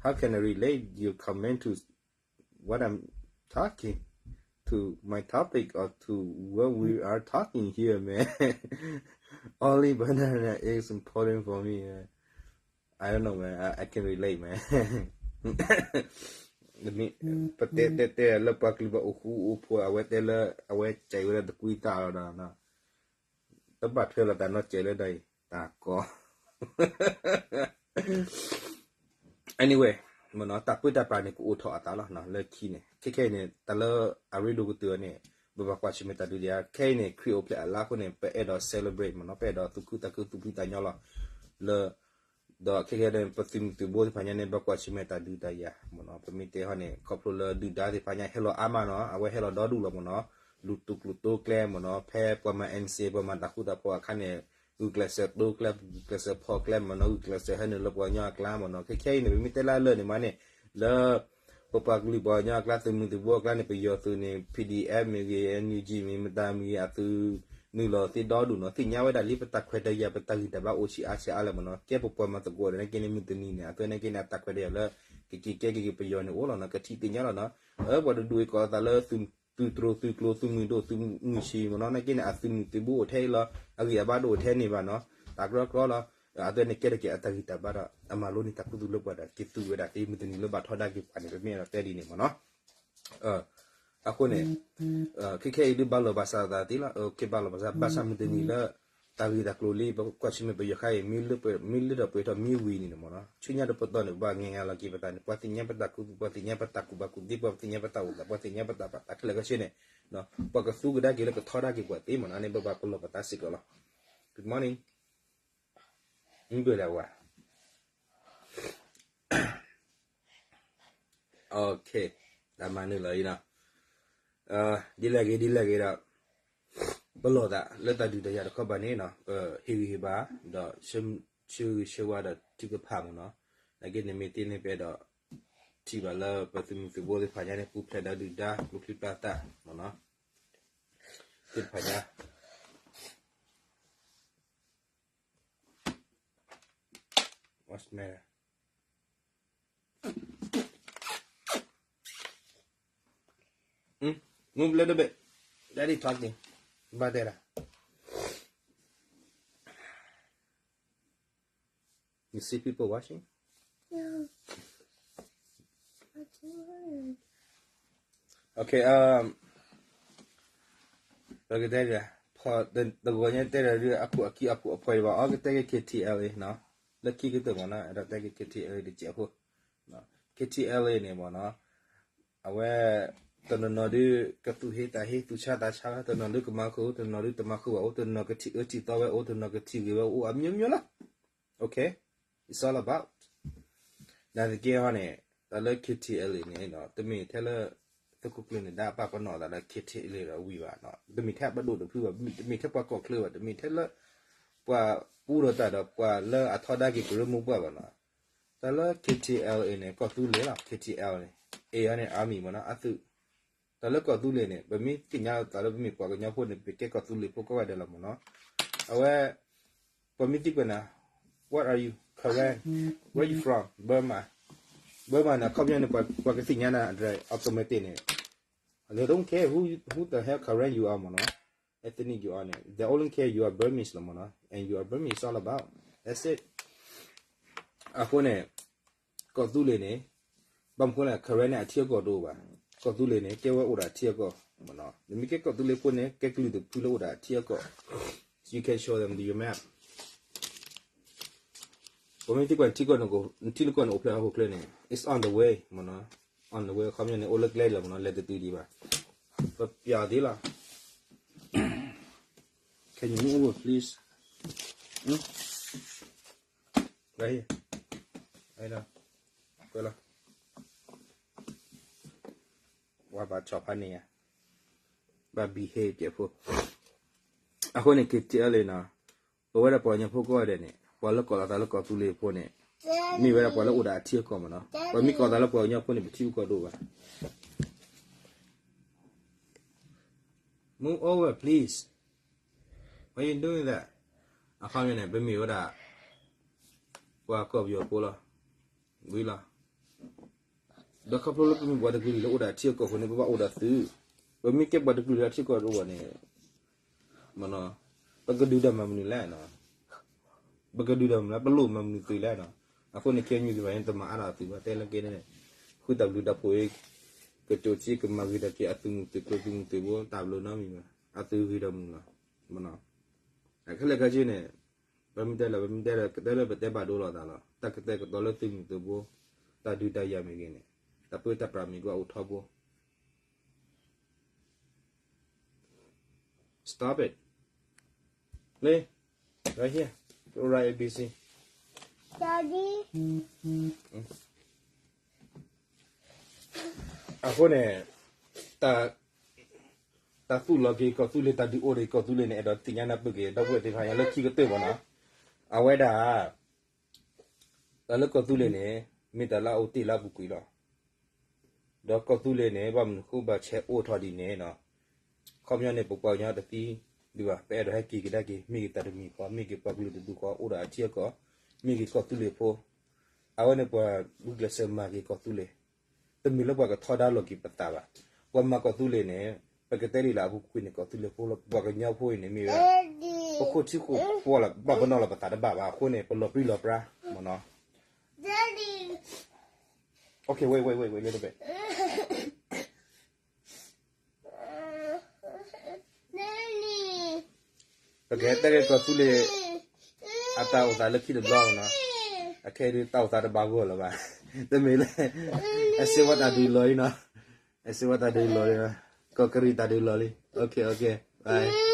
How can I relate your comment to what I'm talking to my topic or to what we are talking here, man? Only banana is important for me, man. I don't know, man. I, I can relate, man. ပတဲတဲတဲလၢပှၤကလုာ်ဘၣ်အိၣ်ဃူအိၣ်ဖိး အဝဲတဲလၢ အဝဲကဲဝဲဒၣ်တကွံတၢ်လီၤဒီး တဘၣ်ထွဲလိာ်သးနီတစဲးလၢဒီးအံၤ တၢ်ကီ Anyway, မ့ၢ်နီၤ တၢ်ပၢတၢ်ပြးန့ၣ် ကအိၣ်ထီၣ်အသးလီၤ လၢခံန့ၣ် ခဲခဲအံၤန့ၣ် တၢ်လၢအရ့ဒိၣ်ကတၢၢ်န့ၣ် ပဘၣ်ကွၢ်ဆၢၣ်မဲာ်တၢ်ဒုးဒံးဧါ ခဲအံၤန့ၣ် ခရံာ်အိၣ်ဖျဲၣ်အလါအဃိန့ၣ် ပအဲၣ်ဒိး celebrate မ့ၢ်နီၤ ပအဲၣ်ဒိးသူၣ်ခုသးခုသူၣ်ဖှံသးညီလီၤ လၢ ဒီးခဲခဲန့ၣ် ပသုးမုၢ်သုးဘိသ့ၣ်တဖၣ်ညါန့ၣ် ဘၣ်ကွၢ်ဆၢၣ်မဲာ်တၢ်ဒုးတၢ်ယၤမ့ၢ်နီၤ ပမ့ၢ်တဲဟီန့ၣ် ခီဖျိလၢဒုၣ်ဒါသ့ၣ်တဖၣ်ညါဟဲလီၤအါမးနီၤ အဝဲဟဲလီၤဒီဒူၣ်လီၤမ့ၢ်နီၤ လူၤတူၢ်ကျိၤတိကျဲမ့ၢ်နီၤ ဖဲပှၤမၤ NCA ပှၤမၤတၢ်ဃူတၢ်ဖိးအခါန့ၣ် ဂုာ်ကျဲးစၢးတိကျဲ ဂုာ်ကျဲးစၢးဖီၣ်ကျဲမ့ၢ်နီၤ ဂုာ်ကျဲးစၢးဟဲနုာ်လၢပှၤကညီအကျါမ့ၢ်နီၤ ခဲခဲအံၤန့ၣ် ပမ့ၢ်တဲလၢလၢာ်န့ၣ်မးန့ၣ် လၢ ပပှၤကလုာ်ပှၤကညီအကျါ သုးမုၢ်သုးဘိအကျါန့ၣ် ပယီၤသုးန့ၣ် PDF မ့ၢ်ဂ့ၤ NUG မ့ၢ်မတၤမ့ၢ်ဂ့ၤ အသုးနုာ်လီၤသ့ဒီဒူၣ်နီၤ သ့ၣ်ညါဝဲဒၣ်လံ ပတၢ်ခွဲးတၢ်ယာ် ပတၢ်ဂံၢ်တၢ်ဘါအိၣ်ဆံးအါဆံးအါလၢၤမ့ၢ်နီၤ ကဲပပှၤမၤသကိးဒီး နာ်က့န့ၣ် မုၢ်တနံၤန့ၣ် အသုးနာ်က့န့ၣ် အတၢ်ခွဲးတၢ်ယာ်လၢ ကက့ၤကဲက့ၤက့ၤပယီၤန့ၣ်အိၣ်လီၤနီၤ ကထံၣ်သ့ၣ်ညါလီၤနီၤ အၢ ပှၤတဒူၣ်အံၤကိးလီၤသးလၢ သုးတြိၤသုးကျိၤသုးမုၢ်ဒိၣ်သုးမုၢ်ဆံးမ့ၢ်နီၤ နာ်က့န့ၣ် အသုးမုၢ်သုးဘိအိၣ်ထဲအံၤလီၤ အဂံၢ်အဘါတအိၣ်ထဲန့ၣ်ဘၣ်နီၤ တၢ်ကြီကြီလီၤ အသုးန့ၣ်ကဲထီၣ်က့ၤအတၢ်ဂံၢ်တၢ်ဘါဒီး အမၤလိန့ၢ်တၢ်ခူသူၣ်လၢပှၤဒီး က့ၤသုးဝဲဒၣ်သ့ မုၢ်တနံၤလၢဘၣ်ထီဒါက့ၤပှၤန့ၣ် ပမ့ၢ်အဲၣ်ဒိးတဲဒ်န့ၣ်မ့ၢ်နီၤ အဃိန့ၣ် ခဲခဲအံၤဒုးဘၣ်လီၤဘၣ်စးသးသ့လီၤ ခဲဘၣ်လီၤဘၣ်စး ဘၣ်ဆၣ်မုၢ်တနံၤလၢ တၢ်ဂ့ၢ်တၢ်ကျိၤလံ ပကွၢ်ဆၢၣ်မဲာ်ပယီၤခါအံၤ မ့ၢ်လၢပှဲၤထီၣ်မ့ၢ်ဝံၤန့ၣ်မ့ၢ်နီၤ ဆူညါတပတီၢ်န့ၣ် ပဘၣ်ငဲၤငါလီၤက့ၤပသးန့ၣ် ပှၤသ့ၣ်ညါပတၢ်ကူၣ်သ့ ပှၤသ့ၣ်ညါပတၢ်ကူၣ်ဘၣ်ကူၣ်သ့ ပှၤသ့ၣ်ညါပတၢ်အိၣ်သး ပှၤသ့ၣ်ညါပတၢ်ပာ်သးခဲလၢာ်ခဲဆ့န့ၣ် ပှၤကသူကဒါက့ၤလၢကထီဒါက့ၤပှၤသ့မ့ၢ်နီၤ န့ၣ်ပဘၣ်ပလီၢ်ပသးစ့ၢ်ကီးလီၤ. Good morning. မ့ၢ်ပှဲၤလၢဝဲ တၢ်မၤနုာ်လီၤအံၤနီၤ ဒ်လဲၣ်ဂ့ၤဒ်လဲၣ်ဂ့ၤဒီး ပလီၢ်သးလၢတၢ်ဒုးတၢ်ယၤတခီဘၣ်န့ၣ်နီၤ ပဟ့ၣ်ဂံၢ်ဟ့ၣ်ဘါ ဒီးဆၢဂ့ၤဆၢဝါဒီးထုကဖၣ်မ့ၢ်နီၤ နာ်က့န့ၣ်မ့ၢ်တ့န့ၣ်ပဲဒီး ထံၣ်ဘၣ်လၢပသုးမုၢ်သံၣ်ဘိသ့ၣ်တဖၣ်ညါန့ၣ် ပူၤဖျဲးဒီးဒုၣ်ဒါ ကျိချံပျၢ်သၣ်မ့ၢ်နီၤ သ့ၣ်တဖၣ်ညါ What's the matter? မ့ၢ်ပလဲတဘ့ၣ် Daddy talking ဘၣ်တဲဒၣ် You see people watching? Okay, um, ပကတဲဒၣ် တဂီၤညါတဲဒၣ်ဒ်အခိၣ်အခံအခိၣ်အဖှဲးဘၣ် အကတဲက့ၤ K T L A နီၤ လၢခံကတၢၢ်မ့ၢ်နီၤ အဲၣ်ဒိးတဲက့ၤ K T L A တစဲးဖိ K T L A န့ၣ်မ့ၢ်နီၤ အဝဲ တနီၤနီၤဒုး ကသူၣ်ဟ့သးဟ့ သူၣ်ဆါသးဆါ တနီၤဒုးကမၤဃုာ် တနီၤဒုးတမၤဃုာ်ဘၣ်အိၣ် တနီၤကထံၣ်အၢထံၣ်သီဝဲအိၣ် တနီၤကထံၣ်ဂ့ၤဝဲအိၣ် အမျိုးမျိုးလီၤ Okay, it's all about နာ်သက့ဟီန့ၣ် တၢ်လၢ K T L A န့ၣ် တမ့ၢ်ထဲလၢ သုးခိၣ်ကျၢၢ်န့ၣ် ဒၣ်ပာ်ပနီၣ်သးလၢ K T L A ဒီးဝံၤဘၣ် တမ့ၢ်ထဲပဒိၣ်တဖုဘၣ် တမ့ၢ်ထဲပှၤကီၢ်ချၢဘၣ် တမ့ၢ်ထဲလၢ ပှၤပူထီၣ်တၢ်ဒီးပှၤလၢအထီဒါက့ၤကရၢမိၢ်ပှၢ်ဘၣ်နီၤ တၢ်လၢ K T L A န့ၣ် ကီၢ်သူလ့ၤလီၤ K T L န့ၣ် A န့ၣ် army မ့ၢ်နီၤ အသုး တၢ်လၢကီၢ်သူလ့ၤန့ၣ် ပမ့ၢ်သ့ၣ်ညါသးလၢပမ့ၢ်ပှၤကညီဖိန့ၣ် ပကဲကီၢ်သူလ့ၤဖိကိးဂၤဒဲးလီၤမ့ၢ်နီၤ အဝဲ ပှၤမ့ၢ်သံကွၢ်နၤ What are you? Karen? Where you from? Burma. Burma န့ၣ် အခီပညီန့ၣ် ပှၤကသ့ၣ်ညါနၤ automatic န့ၣ် they don't care who, who the hell Karen you are မ့ၢ်နီၤ ethnic you are န့ၣ် they only care you are Burmese လီၤမ့ၢ်နီၤ and you are Burmese all about that's it အဃိန့ၣ် ကီၢ်သူလ့ၤန့ၣ် ဘၣ်မနုၤဃိလဲၣ် Karen န့ၣ် အထံအကီၢ်တအိၣ်ဘၣ် ကီၢ်သူလ့ၤန့ၣ် ကဲဝဲအိၣ်ဒၣ်အထံအကီၢ်မ့ၢ်နီၤ နမ့ၢ်ကဲကီၢ်သူလ့ၤဖိန့ၣ် ကဲကလုာ်တဖုလၢအိၣ်ဒၣ်အထံအကီၢ် you can show them your map ပမ့ၢ်သံကွၢ်နထံကီၢ်န့ၣ် နထံကီၢ်န့ၣ်အိၣ်ဖျဲၣ်ဟီၣ်ခိၣ်ချၢန့ၣ် it's on the way မ့ၢ်နီၤ on the way အခီပညီန့ၣ် အိၣ်လၢကျဲလီၤမ့ၢ်နီၤ လဲၤတတုၤဒံးဘၣ် ပပျးသ့လီၤ Can you move over please? Right here. Right now. ကွဲလီၤ ဝါဘၣ်ဆီၣ်ဖးန့ၣ်ယါ ဘၣ် behave ဖိ အဃိန့ၣ် K T L A နီၤ ပဝဲဒၣ်ပှၤကညီဖိကိးဂၤဒဲးန့ၣ် ပှၤလၢကိးလီၤသးလၢကီၢ်သူလ့ၤဖိန့ၣ် မ့ၢ်ဝဲဒၣ်ပှၤလၢအိၣ်ဒီးအထံအကီၢ်မ့ၢ်နီၤ ပှၤမ့ၢ်ကိးသးလၢပှၤကညီဖိန့ၣ် ပထံပကီၢ်တအိၣ်ဘၣ် Move over please. Why you doing that? အခီပညီန့ၣ် ပမ့ၢ်ဝဲဒၣ် ပှၤကီၢ်ပယီၤဖိလီၤ ဝံၤလီၤ ဒီးခီဖျိလၢပမ့ၢ်ပှၤတကလုာ်လၢအိၣ်ဒီးအထံအကီၢ်အဃိန့ၣ် ပဘၣ်အိၣ်ဒီးသုး ပမ့ၢ်ကဲပှၤတကလုာ်လၢအထံအကီၢ်တအိၣ်ဘၣ်န့ၣ် ပကဒုးတၢ်မၤမနုၤလဲၣ်နီၤ ပကဒုးတၢ်မၤမနုၤလဲၣ် ပလိၣ်မၤမနုၤသုးလဲၣ်နီၤ အဃိန့ၣ် KNU သ့ၣ်တဖၣ်န့ၣ် တမၤအါထီၣ်အသုးဘၣ် တဲလၢက့န့ၣ် ဃုတၢ်ဘျုးတၢ်ဖှိၣ်အံၤ ကတိၤစ့ကမၤဂ့ၤထီၣ်က့ၤအသုးမုၢ်သုးကျိၤသုးမုၢ်သုးဘိ တၢ်ဘျုးနီတမံၤဘၣ် အသုးဂ့ၤတမုာ်လီၤ ခဲလၢာ်ခဲဆ့န့ၣ် ပမ့ၢ်တဲလၢ ပမ့ၢ်တဲလၢ ကတဲလၢပတဲဘၣ်ဒိလီၤသးလီၤ တၢ်ကတဲာ်ကတီၤလၢသုးမုၢ်သုးဘိ တၢ်ဒုးတၢ်ယၤမ့ၢ်ဂ့ၤန့ၣ် တၢ်ပၢတၢ်ပြးမ့ၢ်ဂ့ၤ အိၣ်ထီဘိ Stop it. Play. Right here. Go right A B C. Daddy. အဃိန့ၣ် တၢ်သူၣ်လီၤက့ၤကီၢ်သူလ့ၤ တၢ်ဒုးအိၣ်ဒီးကီၢ်သူလ့ၤန့ၣ် အဲၣ်ဒိးသ့ၣ်ညါနၢ်ပၢၢ်က့ၤ ဒီပုၢ်ဝဲၢ်သ့ၣ်တဖၣ်ညါလၢခံကတၢၢ်မ့ၢ်နီၤ အဝဲဒၣ် တၢ်လၢကီၢ်သူလ့ၤန့ၣ် မ့ၢ်တၢ်လၢအအိၣ်တ့ၢ်လၢအပူၤကွံာ်လီၤ. ဒီးကီၢ်သူလ့ၤန့ၣ် ဘၣ်မနုၤဃိဘၣ်ဆဲးအိၣ်ထီၣ်ဒ်န့ၣ်နီၤ, ခီပညီန့ၣ် ပပှၤကညီတသံဒံးဘၣ်, ပအဲၣ်ဒိးဟဲက့ၤကဒါက့ၤ မ့ၢ်ဂ့ၤတၢ်တမံၤဃီ, မ့ၢ်ဂ့ၤပှၤကလုာ်တဒူၣ်ဃီ အိၣ်ဒီးအထံအကီၢ်, မ့ၢ်ဂ့ၤကီၢ်သူလ့ၤဖိ, အဝဲန့ၣ်ပှၤဂုာ်ကျဲးစၢးမၤက့ၤကီၢ်သူလ့ၤ, တမ့ၢ်လၢပှၤကထီဒါလီၤက့ၤပသးဘၣ်. ပှၤမၤကီၢ်သူလ့ၤန့ၣ် ပကတဲဒ်လဲၣ်အပူၤကွံာ်န့ၣ် ကီၢ်သူလ့ၤဖိလီၤ. ပပှၤကညီဖိအံၤန့ၣ်မ့ၢ်ဝဲ ပခိၣ်ထံခိၣ်ပှီၢ်လီၤ, ဘၣ်ပနီၣ်လီၤပသးတဘၣ်ဘၣ်. အဃိန့ၣ် ပလီၤပြံလီၤပြါ မ့ၢ်နီၤ. Okay, wait, wait, wait, wait a little bit. ပကဟဲတဲက့ၤကီၢ်သူလ့ၤ အတၢ်အိၣ်သးလၢခံတဘျီနီၤ, အခဲအံၤဒုးတၢ်အိၣ်သးတဘၣ်ဂီၢ်လၢၤဘၣ်, တမ့ၢ်လၢ အစ့ဝါတၢ်ဒုးလီၤလံနီၤ, အစ့ဝါတၢ်ဒုးလီၤလံ, ကီၢ်ကရံၣ်တၢ်ဒုးလီၤလံ, OK OK bye.